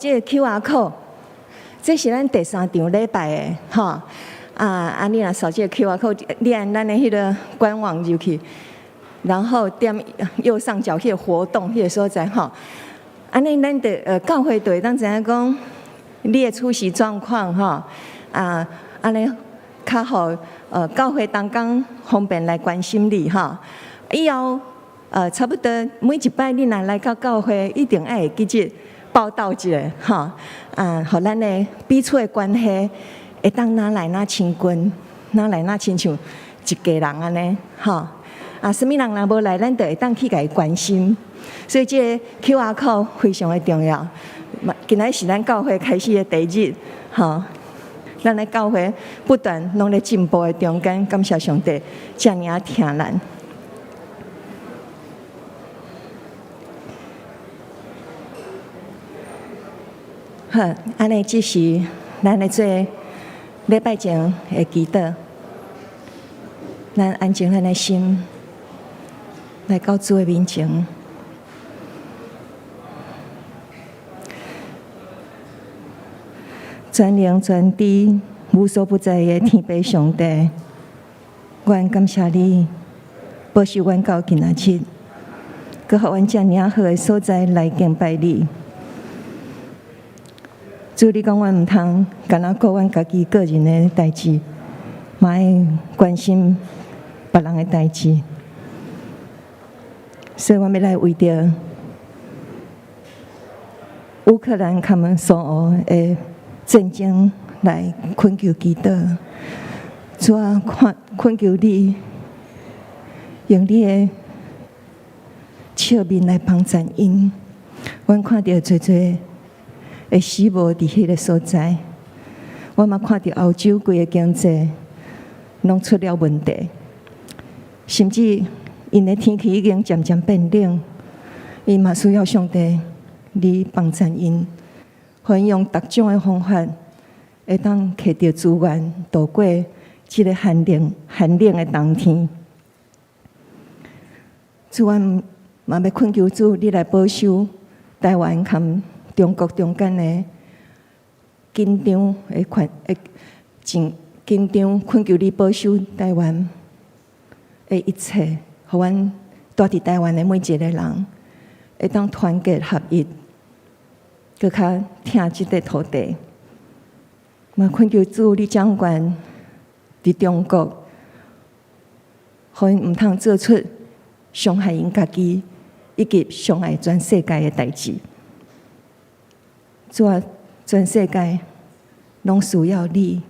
這个 QR code，這是咱第三場禮拜的，吼。啊，你若掃這个 QR code，你按咱的彼个官網入去，然後點右上角彼个活動彼个所在，吼。按呢，咱就教會就會當知影講你的出席狀況，吼。啊，按呢較好，教會同工方便來關心你，吼。以後差不多每一擺你若來到教會，一定愛會記得報到一下，吼，啊，予咱的彼此的關係會當愈來愈親近，愈來愈親像一家人按呢，吼。啊，啥物人若無來，咱就會當去共伊關心。所以這个 QR code 非常的重要。今仔是咱教會開始的第一日，吼。咱的教會不斷攏咧進步的中間，感謝上帝，遮爾仔疼咱。好，按呢這是咱來做禮拜前的祈禱，咱安靜咱的心，來到主的面前。全能全知、無所不在的天父上帝，阮感謝你保守阮到今仔日，閣予阮遮爾好的所在來敬拜你。主，你講阮毋通干焦顧阮家己個人的代誌，嘛愛關心別人的代誌。所以，阮欲來為著烏克蘭佮蘇俄的戰爭來懇求祈禱。主啊，看懇求你用你的笑面來幫助𪜶。阮看著濟濟的死亡佇彼个所在，我嘛看著歐洲規个經濟攏出了問題，甚至𪜶的天氣已經漸漸變冷，𪜶嘛需要上帝你幫助𪜶，予𪜶用各種的方法，會當摕著資源度過這个寒冷寒冷的冬天。主，阮嘛欲懇求主，你來保守台灣佮中國中間的緊張的環的緊緊張，懇求你保守台灣的一切，予阮蹛佇台灣的每一个人會當團結合一，閣較疼這塊土地。嘛懇求主，你掌權佇中國，予𪜶毋通做出傷害𪜶家己以及傷害全世界的代誌。主啊，全世界攏需要你，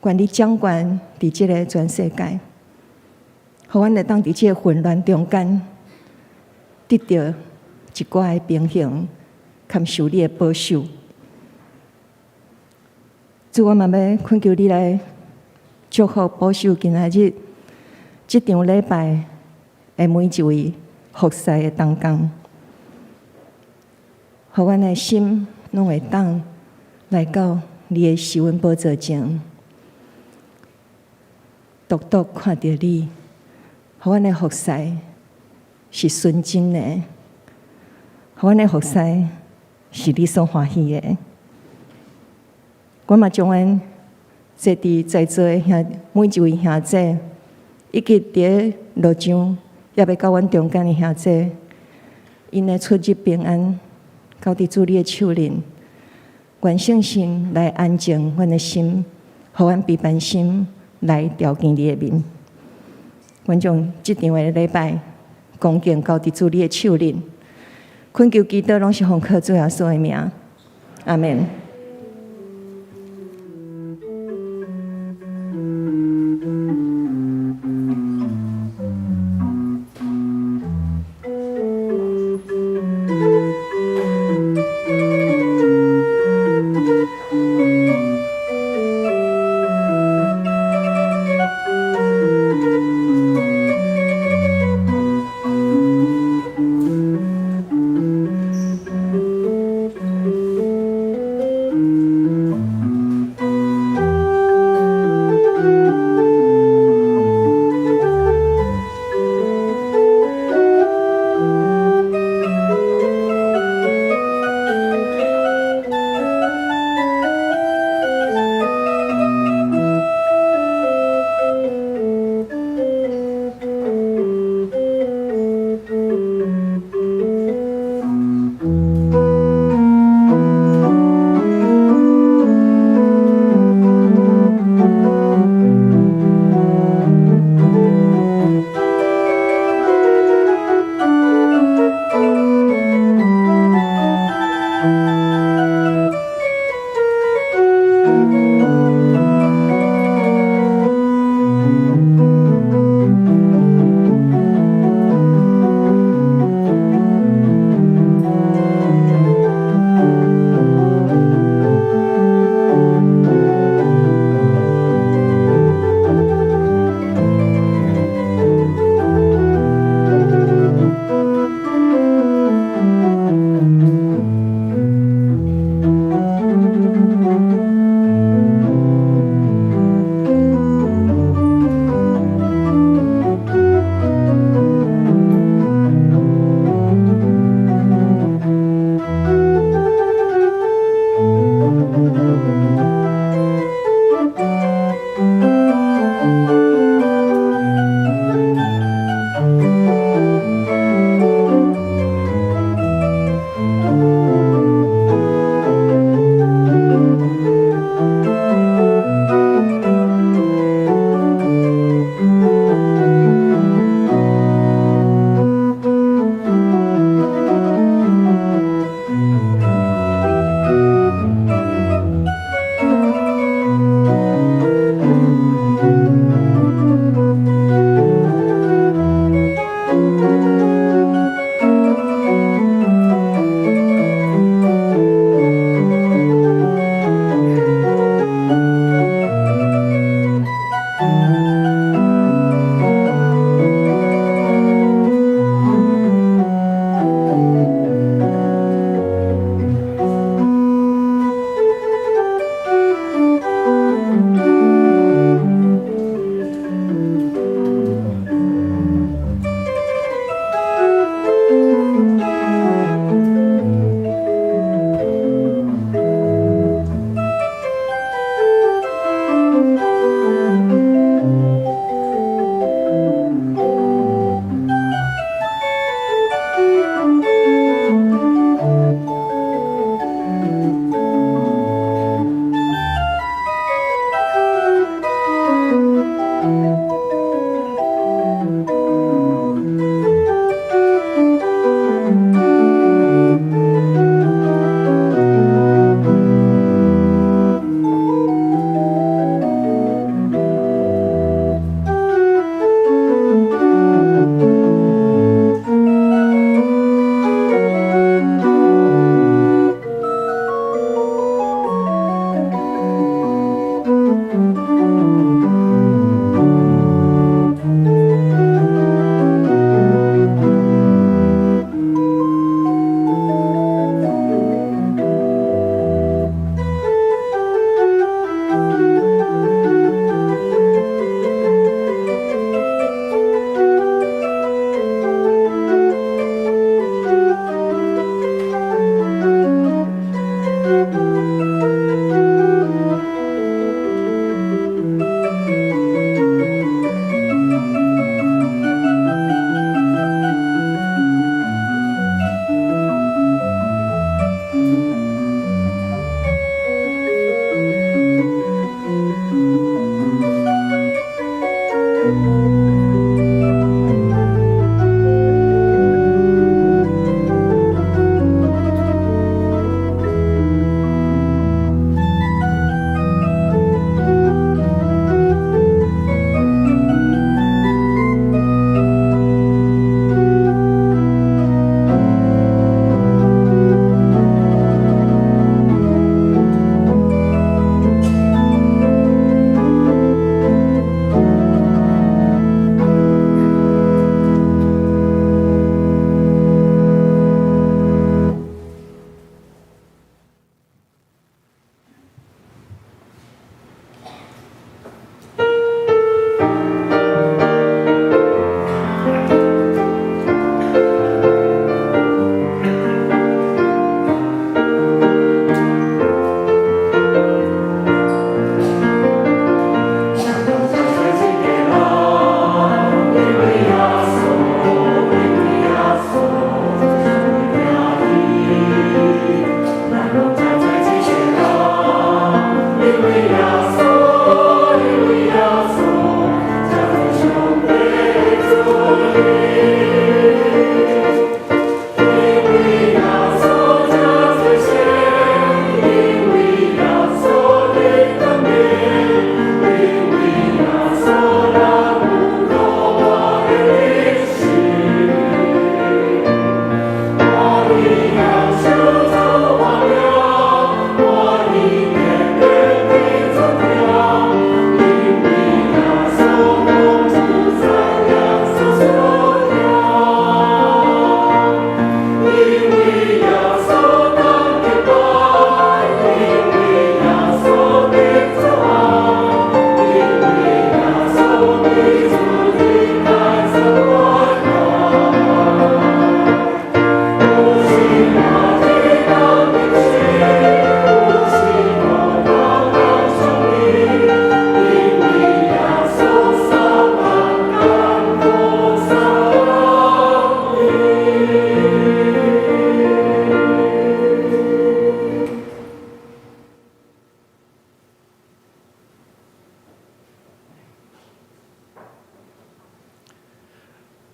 願你掌權佇這个全世界，予阮會當佇這个混亂中間得著一寡的平衡，堪受你的保守。主，我嘛欲懇求你來祝福保守今仔日這場禮拜的每一位服侍的同工，予阮的心攏會當來到你的施恩寶座前，獨獨看著你，予阮的服侍是純真的，予阮的服侍是你所歡喜的。我嘛將阮坐佇在座的兄每一位兄姊，以及佇咧路上猶欲到阮中間的兄姊，𪜶的出入平安，交佇主你的手裡，願聖神來安靜阮的心，予阮平凡心來朝見你的面。阮將這場的禮拜恭敬交佇主你的手裡，懇求祈禱攏是奉靠主耶穌的名，阿們。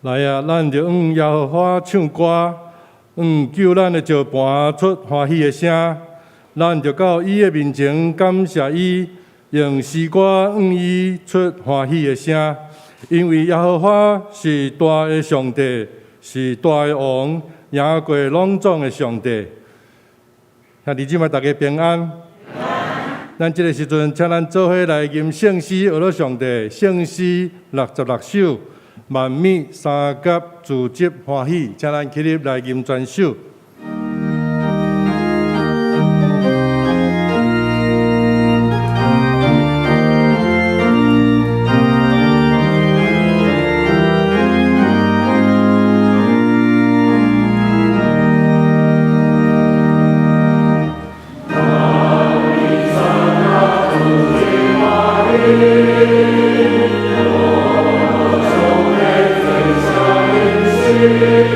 來啊，咱就向耶和華唱歌，向救咱的石磐出歡喜的聲。咱就到伊的面前感謝伊，用詩歌向伊出歡喜的聲。因為耶和華是大的上帝，是大的王，贏過攏總的上帝。兄弟姊妹，大家平安。咱這个時陣，請咱做伙來吟聖詩，學樂上帝。聖詩66首，萬米三甲自執歡喜，請咱起立來吟全首。 Amen.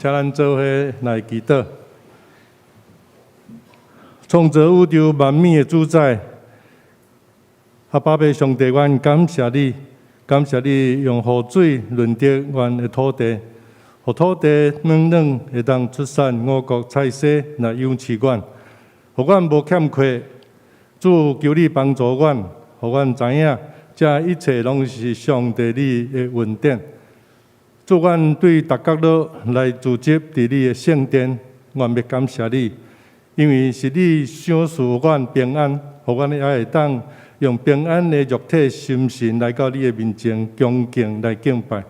請咱做伙來祈禱。創造宇宙萬物的主宰，阿爸父上帝，阮感謝你，感謝你用雨水潤澤阮的土地，予土地軟軟會當出產五穀菜蔬來養飼阮，予阮無欠缺。主，求你幫助阮，予阮知影，這一切攏是上帝你的恩典。主，阮對逐角落來聚集佇你的聖殿，阮欲感謝你，因為是你賞賜阮平安，予阮也會當用平安的肉體心神來到你的面前，恭敬來敬拜。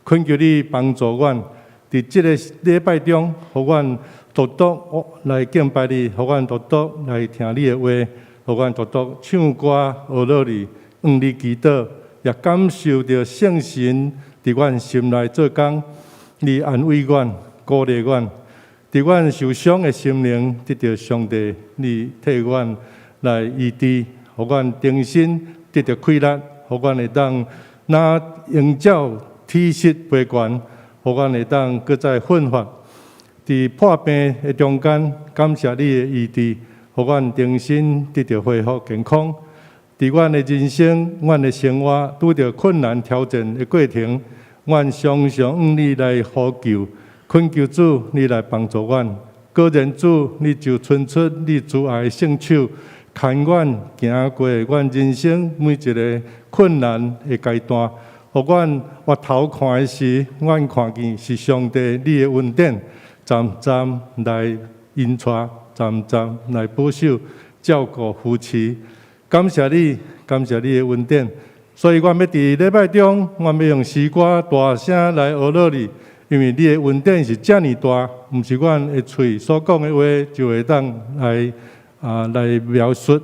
懇求你幫助阮，佇這個禮拜中，予阮獨獨來敬拜你，予阮獨獨來聽你的話，予阮獨獨唱歌學樂你，向你祈禱，也感受著聖神佇阮心內做工，你安慰阮、鼓勵阮，佇阮受傷的心靈得著上帝，你替阮來醫治，予阮重新得著氣力，予阮會當若鷹鳥體質飛懸，予阮會當閣再奮發。佇破病的中間，感謝你的醫治，予阮重新得著恢復健康。佇阮的人生、阮的生活拄著困難挑戰的過程，阮常常向你來呼求，懇求主你來幫助阮。果然主，你就伸出你慈愛的聖手，牽阮行過阮人生每一個困難的階段，予阮回頭看的時，阮看見是上帝你的恩典，層層來引帶，層層來保守、照顧、扶持。感謝你，感謝你的恩典。所以，阮欲佇禮拜中，阮欲用詩歌大聲來呵咾你，因為你的恩典是遮爾大，毋是阮的喙所講的話就會當來描述，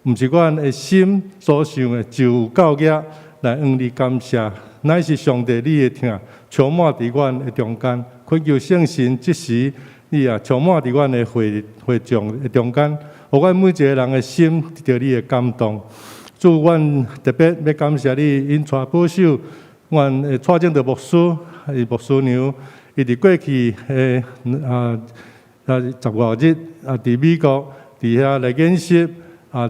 毋是阮的心所想的就有夠額來向你感謝。乃是上帝你的疼充滿佇阮的中間，懇求聖神這時你也充滿佇阮的會會眾的中間，予阮每一個人的心得著你的感動。主，阮特別欲感謝你，引帶保守阮的蔡正德牧師，伊牧師娘，伊佇過去的十外日佇美國佇遐來研習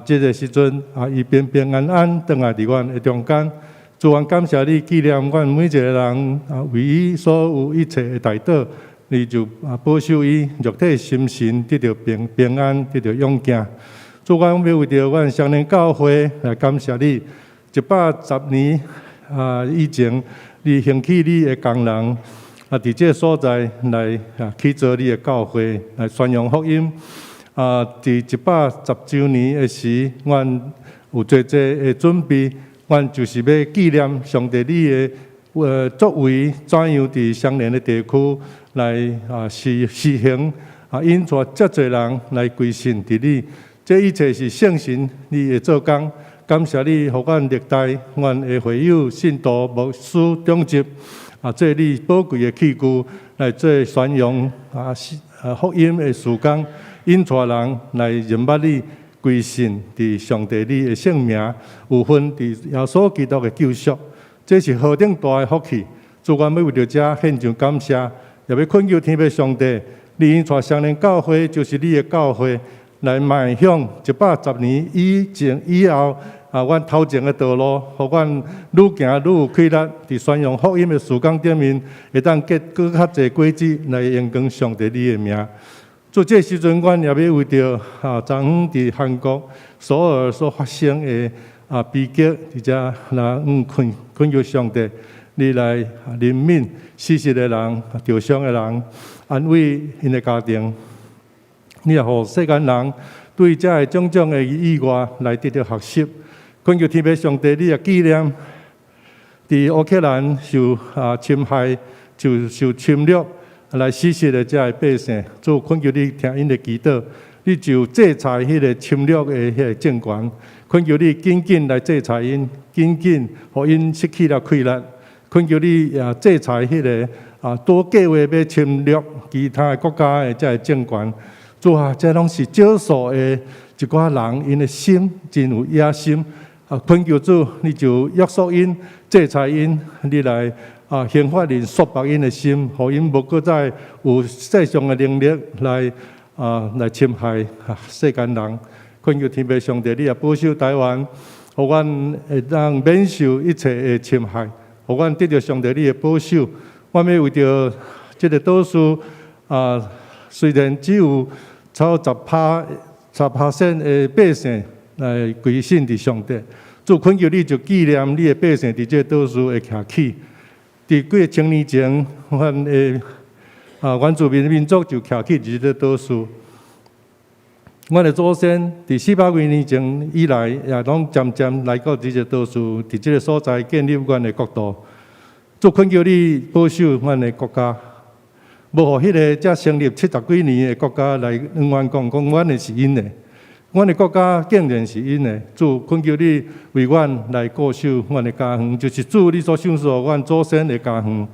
這個時陣伊平平安安轉來佇阮的中間。主，阮感謝你紀念阮每一個人為伊所有一切的代禱，你就保守伊肉體心神得著平平安，得著勇健。主，阮欲為著阮雙連教會來感謝你，110年以前，你興起你的工人佇這個所在來起造你的教會，來宣揚福音。佇110週年的時，阮有濟濟的準備，阮就是欲紀念上帝你的作為，怎樣佇雙連的地區來施施行引帶遮濟人來歸信佇你。這一切是聖神你的做工，感謝你，予阮歷代阮的會友、信徒、牧師、長執做你寶貴的器具來做宣揚福音的事工，引帶人來認捌你，歸信佇上帝你的聖名，有份佇耶穌基督的救贖，這是何等大的福氣！主，阮欲為著這獻上感謝，也欲懇求天父上帝，你引帶雙連教會就是你的教會，來邁向110年以前以後阮頭前的道路，予阮愈行愈有氣力，佇宣揚福音的事工頂面，會當結閣較濟果子來榮光上帝你的名。主，這時陣，阮也欲為著昨昏佇韓國首爾所發生的悲劇，佇遮來懇懇求上帝，你來憐憫死失的人、受傷的人，安慰𪜶的家庭。你也予世間人對這个種種的意外來得著學習。懇求天父上帝，你也紀念佇烏克蘭受侵害、受受侵略來死失的這个百姓，主，懇求你聽𪜶的祈禱，你就制裁彼个侵略的彼个政權。懇求你緊緊來制裁𪜶，緊緊予𪜶失去了氣力。懇求你也制裁彼个拄計劃欲侵略其他的國家的這个政權。主啊，這攏是少數的一寡人，𪜶的心真有野心。懇求主，你就約束𪜶，制裁𪜶，你來刑罰𪜶束縛𪜶的心，予𪜶無閣再有世上的能力來侵害世間人。懇求天父上帝，你也保守台灣，予阮會當免受一切的侵害，予阮得著上帝你的保守。我欲為著這个島嶼雖然只有超10趴10%的百姓來歸信佇上帝，主懇求你就紀念你的百姓佇這个島嶼的徛起。佇幾千年前，阮的原住民民族就徛起佇這个島嶼。阮的祖先佇400幾年前以來，也攏漸漸來到這个島嶼，佇這个所在建立阮的國度。主懇求你保守阮的國家，無予彼个才成立70幾年的國家來向阮講，講阮的是𪜶的，阮的國家竟然是𪜶的。主懇求你為阮來固守阮的家園，就是主你所賞賜予阮祖先的家園。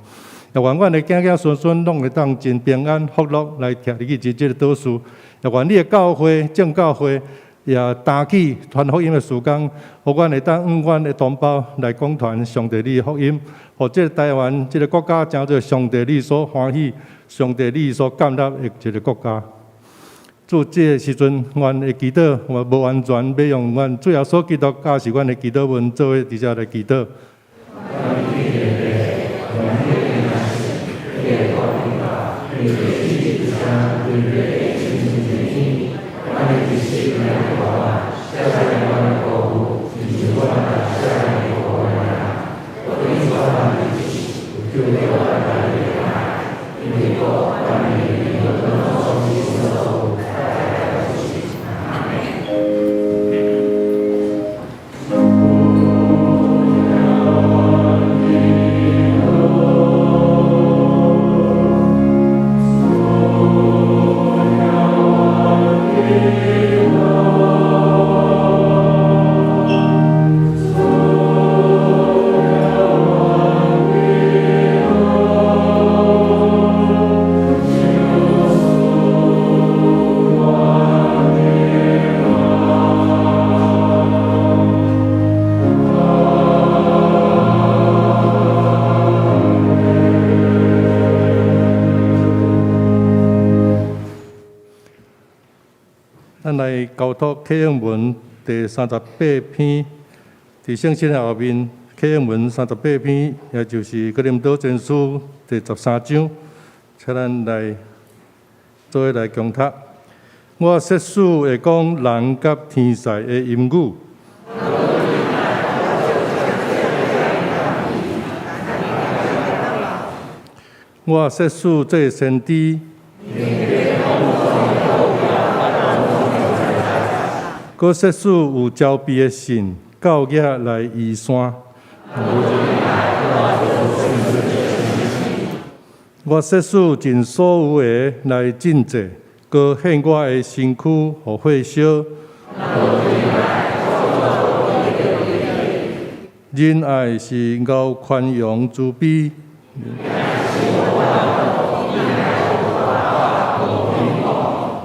也願阮的囝囝孫孫攏會當真平安福樂來徛入去這个島嶼。也願你的教會眾教會也擔起傳福音的事工，予阮會當向阮的同胞來講傳上帝你的福音，予這个台灣這个國家成做上帝你所歡喜、上帝你所感納的一个國家。主，這个時陣，阮的祈禱我無完全，欲用阮主耶穌基督教示阮的祈禱文做伙佇遮來祈禱。咱來交託啟應文第38篇，佇聖經的後面，啟應文三十八篇，也就是哥林多前書第13章，請咱來做伙來共讀。我設使會講人佮天使的音語，我設使做先知，閣設使有招避的信，到額來移山。我設使盡所有的來賑濟，閣獻我的身軀予火燒。仁愛是𠢕寬容慈悲。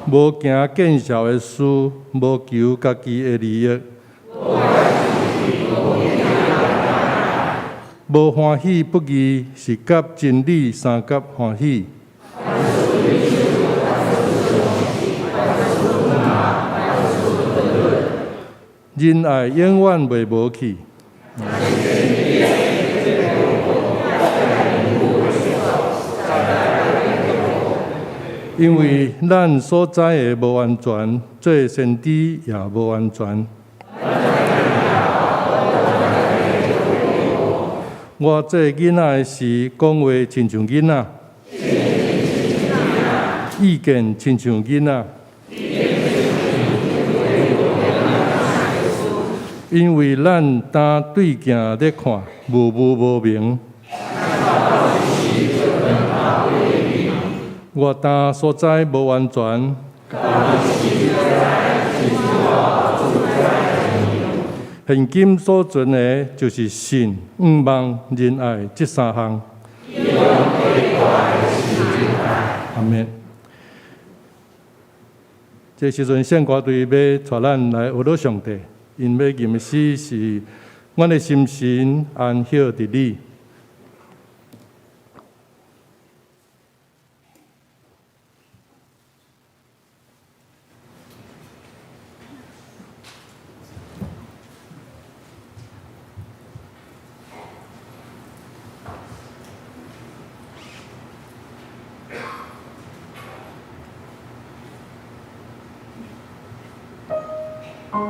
無行見笑的事，無求家己的利益，無歡喜不義，是佮真理相佮歡喜。仁愛永遠袂無去。因為咱所知的無完全，做先知也無完全。我做囡仔的時，講話親像囡仔，意見親像囡仔。因為咱當對鏡咧看，霧霧無明。我當所知無完全，現今所存的，就是信、向望、仁愛這三項。阿們。這時陣聖歌隊欲帶咱來學到上帝，𪜶欲吟的詩是：阮的心神安歇佇你。願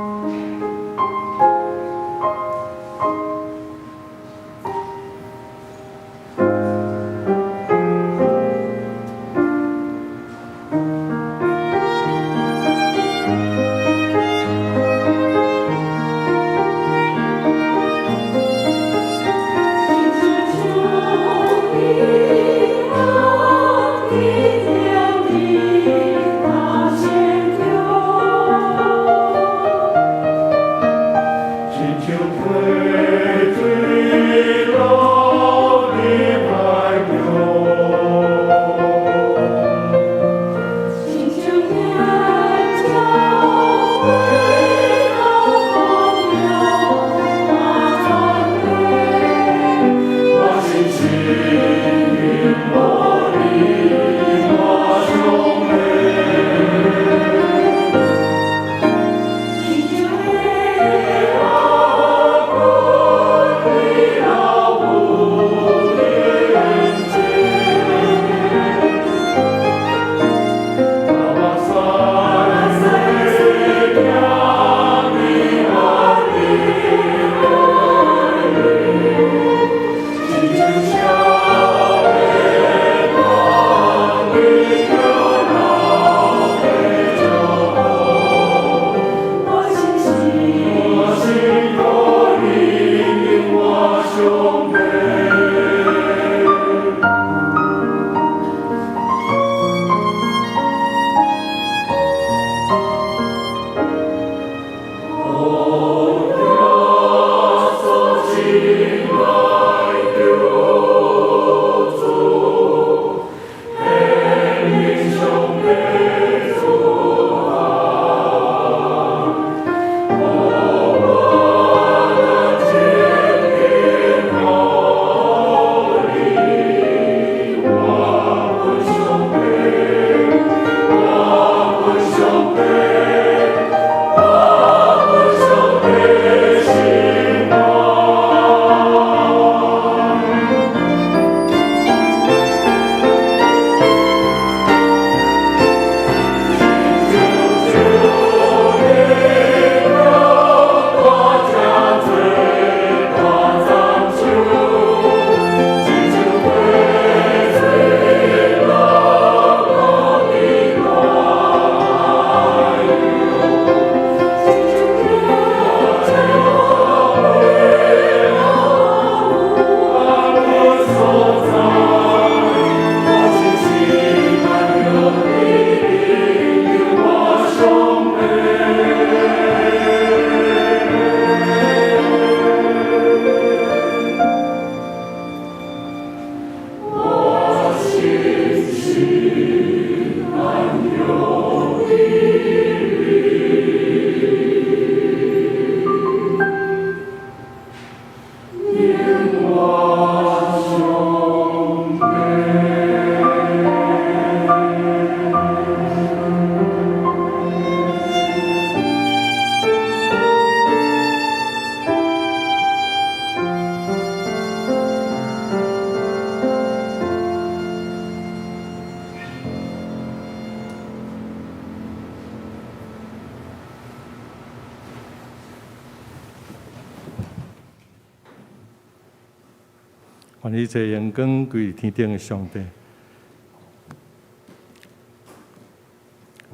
一切榮光歸天頂的上帝。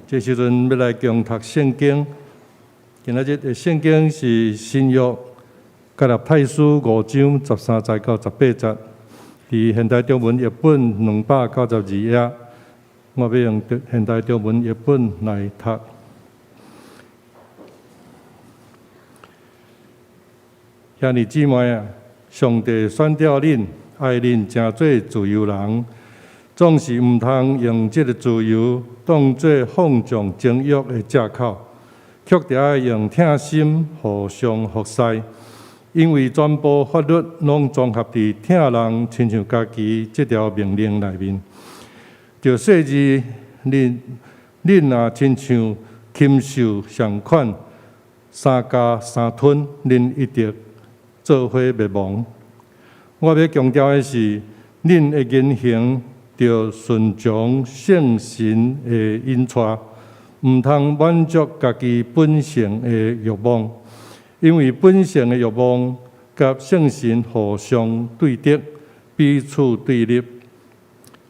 這時陣欲來共讀聖經，今仔日的聖經是新約加拉太書五章十三節到十八節，佇現代中文譯本292頁，我欲用現代中文譯本來讀。兄弟姊妹啊，上帝選召恁，愛恁成做自由人，總是毋通用這个自由當做放縱情欲的藉口，卻著愛用疼心互相服侍。因為全部法律攏綜合佇疼人親像家己這條命令內面。著細膩，恁恁若親像禽獸仝款，三咬三吞，恁一定做伙滅亡。我欲強調的是，恁的言行著順從聖神的引帶，毋通滿足家己本性的欲望，因為本性的欲望佮聖神互相對敵，彼此對立，予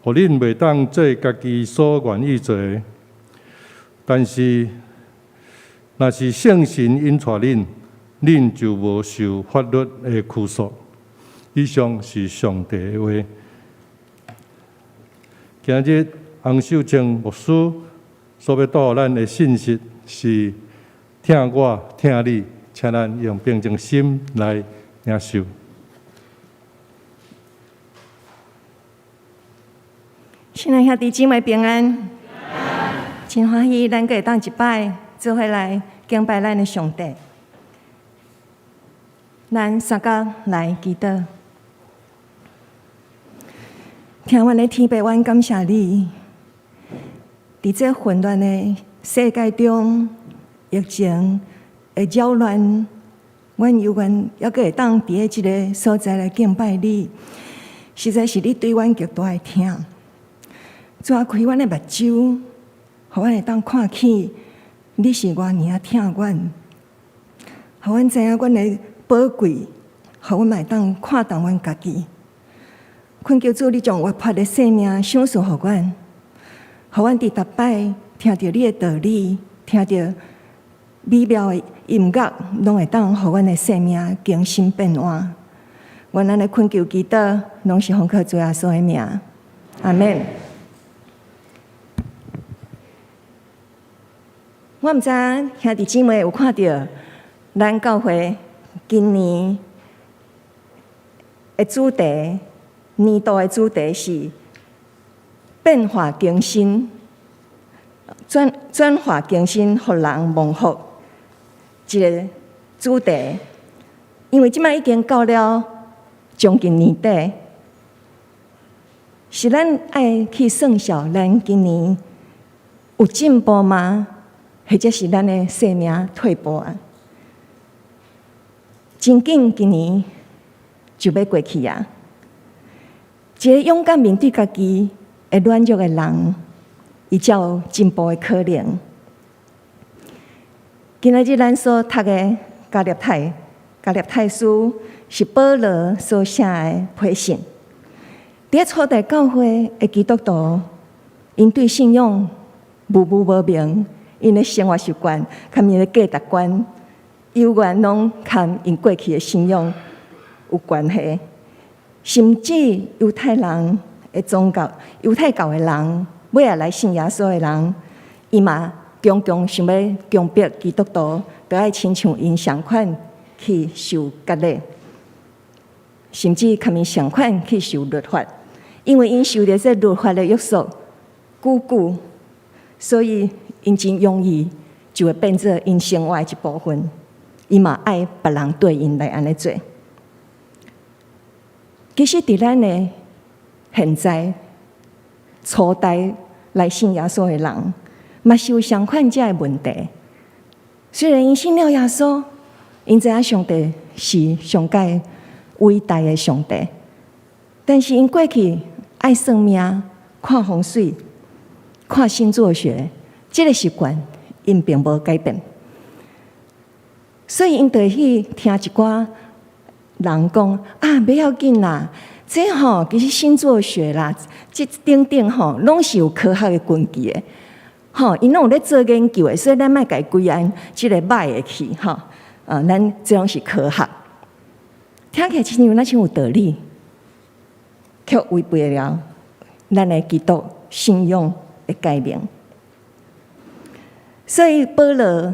恁袂當做家己所願意做的。但是，若是聖神引帶恁，恁就無受法律的拘束。以上是上帝的話。今日洪秀清牧師所欲帶予咱的信息是疼我疼你，請咱用平靜心來領受。親愛兄弟姊妹平安，真歡喜咱閣會當一擺做伙來敬拜咱的上帝。咱三工來祈禱。疼阮的天父，阮感謝你，佇這混亂的世界中，疫情的擾亂，阮猶原猶閣會當佇咧這个所在來敬拜你，實在是你對阮極大的疼。主啊，開阮的目睭，予阮會當看見你是偌爾仔疼阮，予阮知影阮的寶貴，予阮嘛會當看重阮家己。懇求主，你將活潑的生命賞賜予阮，予阮佇逐擺聽著你的道理，聽著美妙的音樂，攏會當予阮的生命更新變換。阮按呢懇求祈禱，攏是奉靠主耶穌的名，阿們。我毋知兄弟姊妹有看著，咱教會今年的主題，年度的主題是變化更新，轉轉化更新，予人蒙福。這个主題，因為這擺已經到了將近年底，是咱愛去算數，咱今年有進步嗎？或者是咱的生命退步啊？真緊，今年就欲過去啊！一个勇敢面對家己的軟弱的人，伊才有進步的可能。今仔日咱所讀的加勒泰加勒泰書是保羅所寫的批信。佇初代教會的基督徒，𪜶對信仰模糊無明，𪜶的生活習慣、佮𪜶的價值觀，猶原攏佮𪜶過去的信仰有關係。甚至猶太人的宗教、猶太教的人，尾仔來信耶穌的人，伊嘛強強想欲強迫基督徒，著愛親像𪜶仝款去受割禮，甚至佮𪜶仝款去受律法，因為𪜶受著這律法的約束久久，所以𪜶真容易就會變做𪜶生活的一部分。伊嘛愛別人對𪜶來按呢做。其實，佇咱的現在初代來信耶穌的人，嘛是有相款這个問題。雖然𪜶信了耶穌，𪜶知影上帝是上蓋偉大的上帝，但是𪜶過去愛算命、看風水、看星座學，這个習慣，𪜶並無改變。所以𪜶就會去聽一寡人講啊，袂要緊啦，這吼其實星座學啦，這等等吼，攏是有科學的根據的，吼，𪜶攏有咧做研究的，所以咱莫共伊規案這个䆀的去吼，啊，咱這攏是科學，聽起來親像若像有道理，卻違背了咱的基督信仰的誡命。所以保羅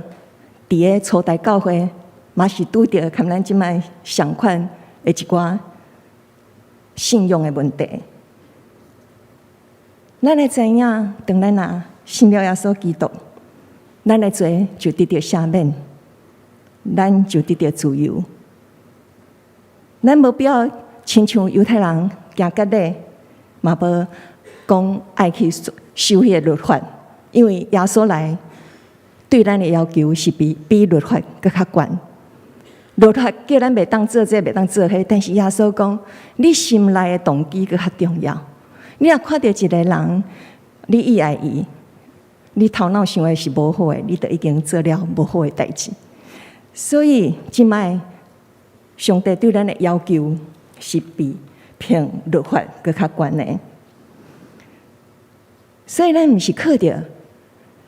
佇个初代教會，嘛是拄著佮咱這擺相款的一寡信仰的問題。咱會知影，當咱若信了耶穌基督，咱的罪就得著赦免，咱就得著自由。咱無必要親像猶太人行割禮，嘛無講愛去守彼个律法，因為耶穌來對咱的要求是比比律法閣較懸。律法叫咱袂當做這個，袂當做彼個，但是耶穌講，你心內的動機閣較重要。你若看著一个人，你意愛伊，你頭腦想的是無好的，你就已經做了無好的代誌。所以，這擺上帝對咱的要求是比憑律法閣較懸的。所以，咱毋是靠著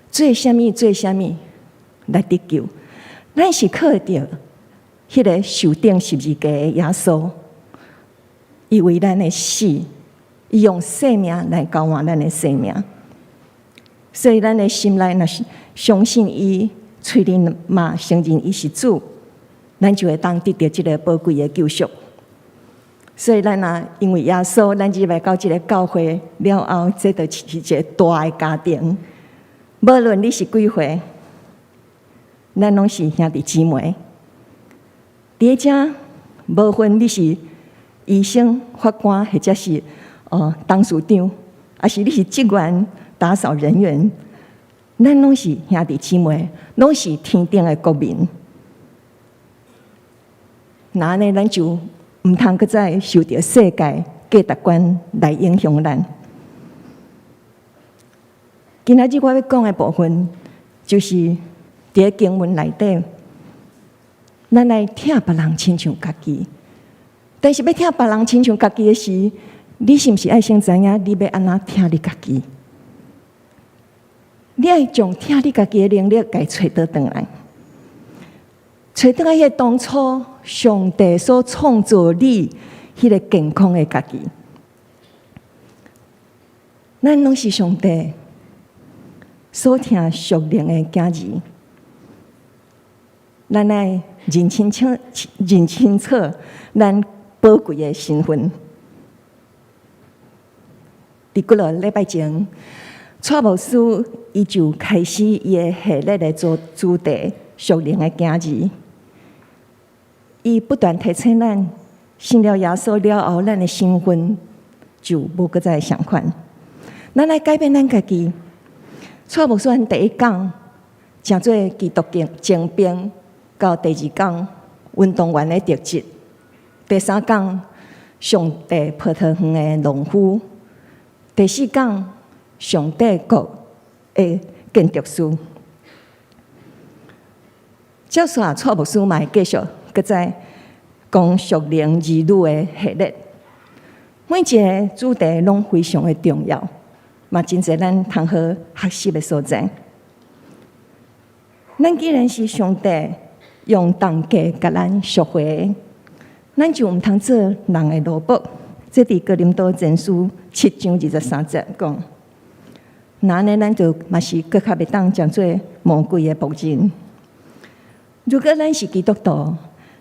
做啥物做啥物來得救，咱是靠著彼个受釘十字架的耶穌，伊為咱的死，伊用生命來交換咱的生命。所以，咱的心內若是相信伊，喙裡嘛承認伊是主，咱就會當得著這个寶貴的救贖。所以，咱若因為耶穌，咱入來到這个教會了後，這就是一个大的家庭。無論你是幾歲，咱攏是兄弟姊妹。佇遮，無分你是醫生、法官，或者是董事長，抑是你是職員、打掃人員，咱攏是兄弟姊妹，攏是天頂的國民。若按呢，咱就毋通閣再受著世界價值觀來影響咱。今仔日我欲講的部分，就是佇咧經文內底，咱來疼別人親像家己。但是欲疼別人親像家己的時，你是毋是愛先知影你欲按怎疼你家己？你愛將疼你家己的能力，共揣倒轉來，揣轉來彼个當初上帝所創造你彼个健康的家己。咱攏是上帝所疼屬靈的囝兒，咱愛認清楚、認清楚咱寶貴的身份。佇幾落禮拜前，蔡牧師伊就開始伊的系列的做主題，屬靈的囝兒。伊不斷提醒咱，信了耶穌了後，咱的身份就無閣再相款。咱來改變咱家己。蔡牧師阮第一講，成做基督精精兵，到第二講運動員的特質，第三講上帝葡萄園的農夫，第四講上帝國的建築師。接續蔡牧師嘛會繼續閣再講屬靈兒女的系列，每一个主題攏非常的重要，嘛真濟咱通好學習的所在。咱既然是上帝用重價共咱贖回，咱就毋通做人的奴僕。這佇哥林多前書7章23節講。若按呢，咱就嘛是閣較袂當成做魔鬼的僕人。如果咱是基督徒，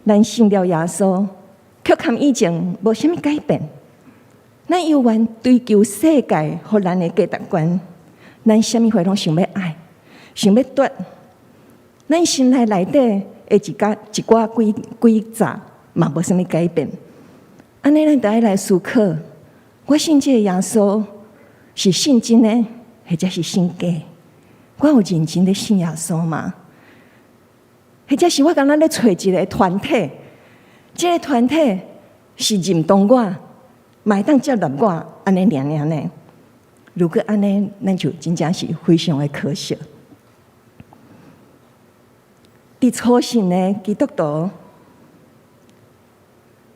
咱信了耶穌，卻佮以前無啥物改變，咱猶原追求世界予咱的價值觀，咱啥物貨攏想欲愛，想欲奪，咱心內內底的一寡一寡詭詐嘛無啥物改變。按呢，咱就愛來思考：我信這个耶穌是信真的，或者是信假？我有認真咧信耶穌嗎？或者是我敢若咧揣一个團體，這个團體是認同我，嘛會當接納我，按呢爾爾呢？如果按呢，咱就真正是非常的可惜。佇初信的基督徒，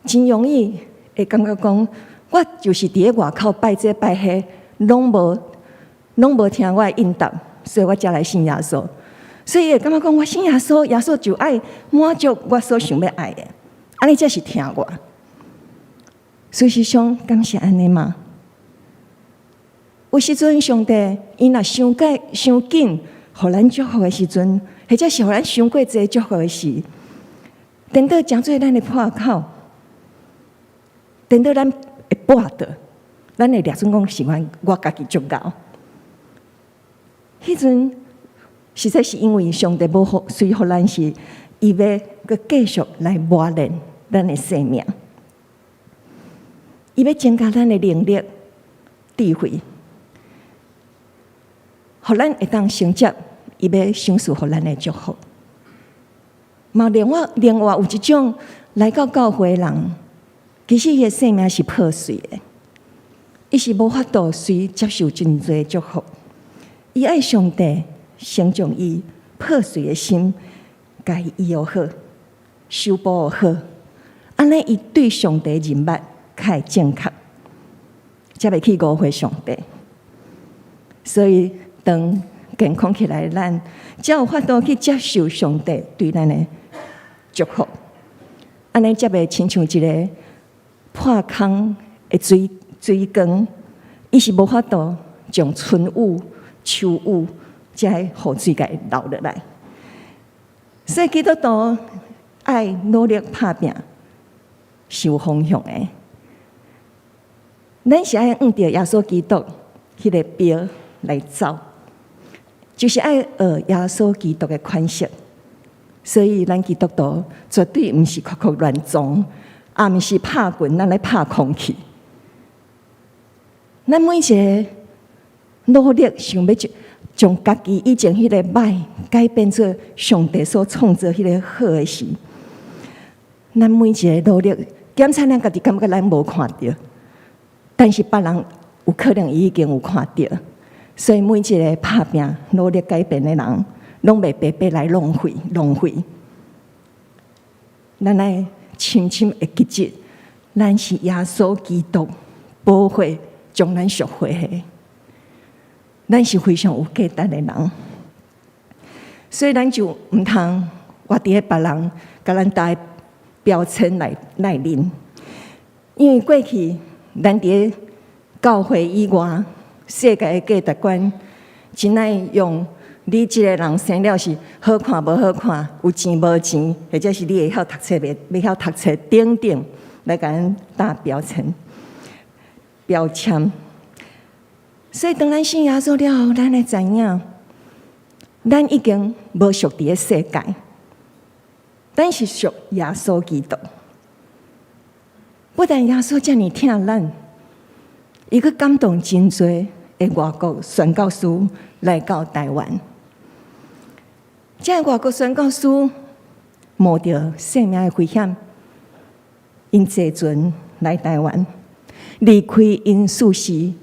真容易會感覺講，我就是佇咧外口拜這拜彼，攏無聽我的應答，所以我才來信耶穌。所以會感覺講，我信耶穌，耶穌就愛滿足我所想欲愛的，按呢才是疼我。事實上，敢是按呢嗎？有時陣上帝伊若傷過傷緊，予咱祝福的時陣，或者是予咱傷過濟祝福的時，顛倒成做咱的破口，顛倒咱會跋倒，咱會掠準講是阮我家己足𠢕。彼陣實在是因為上帝無予隨予咱是，伊欲閣繼續來磨練咱的生命，伊欲增加咱的能力、智慧，予咱會當承接伊欲賞賜予咱的祝福。嘛，另外有一種來到教會的人，其實伊的生命是破碎的，伊是無法度隨接受真濟祝福，伊愛上帝先將伊破碎的心，共伊醫予好，修補予好，按呢伊對上帝認捌較會正確，才袂去誤會上帝。所以當健康起來，咱才有法度去接受上帝對咱的祝福。按呢才袂親像一个破空的水缸，伊是無法度將春雨、秋雨這个雨水共留落來。所以基督徒愛努力拍拚是有方向的。咱是愛按著耶穌基督彼个標來走，就是愛學耶穌基督的款式。所以咱基督徒絕對毋是酷酷亂撞，也毋是拍拳，咱來拍空氣。咱每一个努力想欲將家己以前彼个歹改變做上帝所創造彼个好的時，咱每一个努力，檢查咱家己感覺咱無看著，但是別人有可能伊已經有看著，所以每一个拍拚努力改變的人，攏袂白白來浪費浪費。咱愛深深會記得，咱是耶穌基督寶血將咱贖回的，咱是非常有價值的人，所以咱就毋通活佇咧別人共咱貼的標籤內面，因為過去咱佇咧教會以外，世界的價值觀真愛用你這个人生了是好看無好看，有錢無錢，或者是你會曉讀冊袂曉讀冊等等，來共咱貼標籤標籤。所以當咱信耶穌了後，咱會知影，咱已經無屬佇咧世界，咱是屬耶穌基督。不但耶穌遮爾疼咱，伊閣感動真濟的外國宣教師來到台灣。這个外國宣教師冒著性命的危險，𪜶坐船來台灣，離開𪜶舒適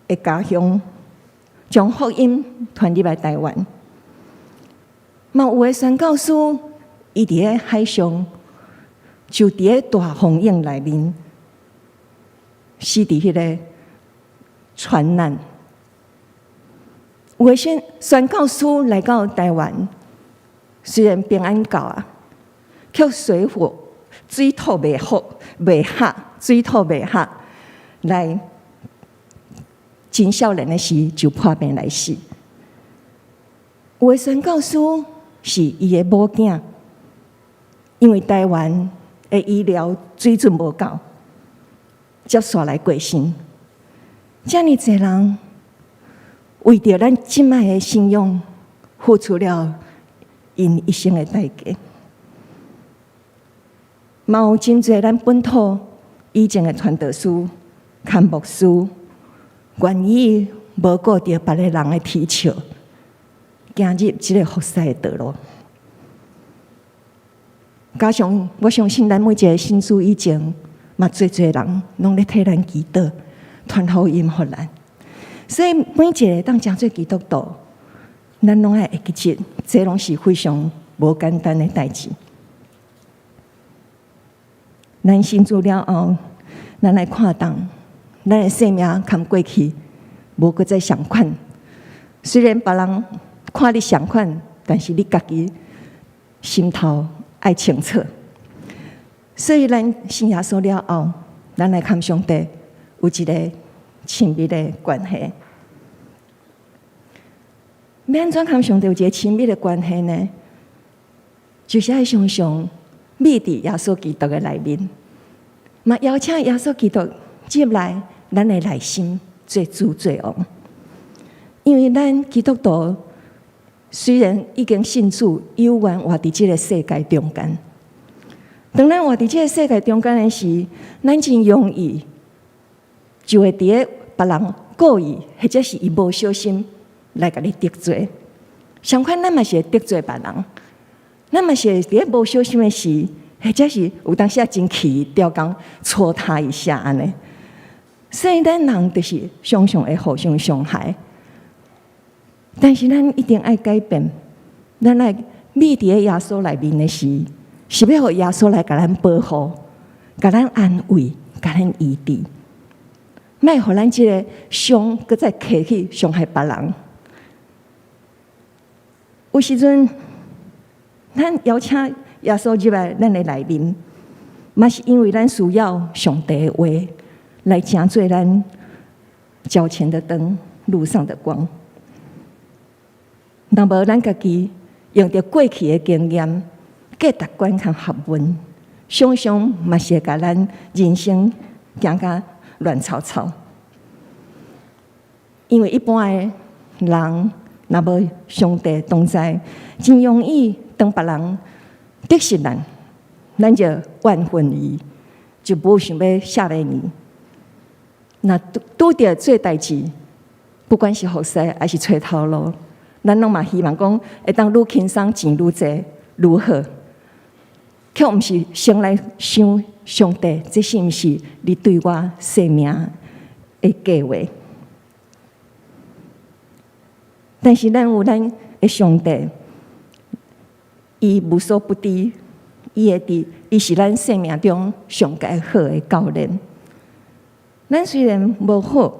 的家鄉，將福音傳入來台灣。嘛有的宣教師，伊佇咧海上，就佇咧大風湧內面，死佇彼个船難。有的宣教師來到台灣，雖然平安到啊，卻水火水土袂服袂合，水土袂合，來真少年的時就破病來死。有的宣教師是伊的某囝，因為台灣的醫療水準無夠，才煞來過身。遮爾濟人為著咱這擺的信仰，付出了𪜶一生的代價。嘛有真濟咱本土以前的傳道師、兼牧師，願意無顧著別个人的啼笑，行入這个服侍的道路。加上我相信，咱每一个信主以前，嘛濟濟人攏咧替咱祈禱、傳福音予咱。所以每一个會當成做基督徒，咱攏愛會記得，這攏是非常無簡單的代誌。咱信主了後，咱來看重，咱的生命共過去無閣再仝款。雖然別人看你仝款，但是你家己心頭愛清楚。所以咱信耶穌了後，咱來佮上帝有一個親密的關係。欲按怎佮上帝有一個親密的關係呢？就是愛常常覕佇耶穌基督的內面，嘛邀請耶穌基督入來咱的內心做主做王。因為咱基督徒雖然已經信主，猶原活佇這个世界中間。當咱活佇這个世界中間的時，咱真容易就會佇咧別人故意或者是伊無小心來共你得罪。相款，咱嘛是會得罪別人，咱嘛是會佇咧無小心的時，或者是有當時啊真氣，刁工戳他一下按呢。所以咱人就是常常會互相傷害。但是咱一定愛改變，咱愛覕佇咧耶穌內面的時，是欲予耶穌來共咱保護、共咱安慰、共咱醫治，莫予咱這个傷閣再提去傷害別人。有時陣，咱邀請耶穌入來咱的內面，嘛是因為咱需要上帝的話來成做咱腳前的燈，路上的光。若無咱家己用著過去的經驗、價值觀佮學問，常常嘛是會共咱人生行甲亂糟糟。因為一般的人，若無上帝同在，真容易當別人得失咱，咱就怨恨伊，就無想欲赦免伊。若拄著做代誌，不管是服侍抑是揣頭路，咱攏嘛希望講會當愈輕鬆錢愈濟愈好，卻毋是先來想上帝，這是毋是你對我生命的計劃？但是咱有咱的上帝，伊無所不知，伊會佇，伊是咱生命中上蓋好的教練。咱雖然無好，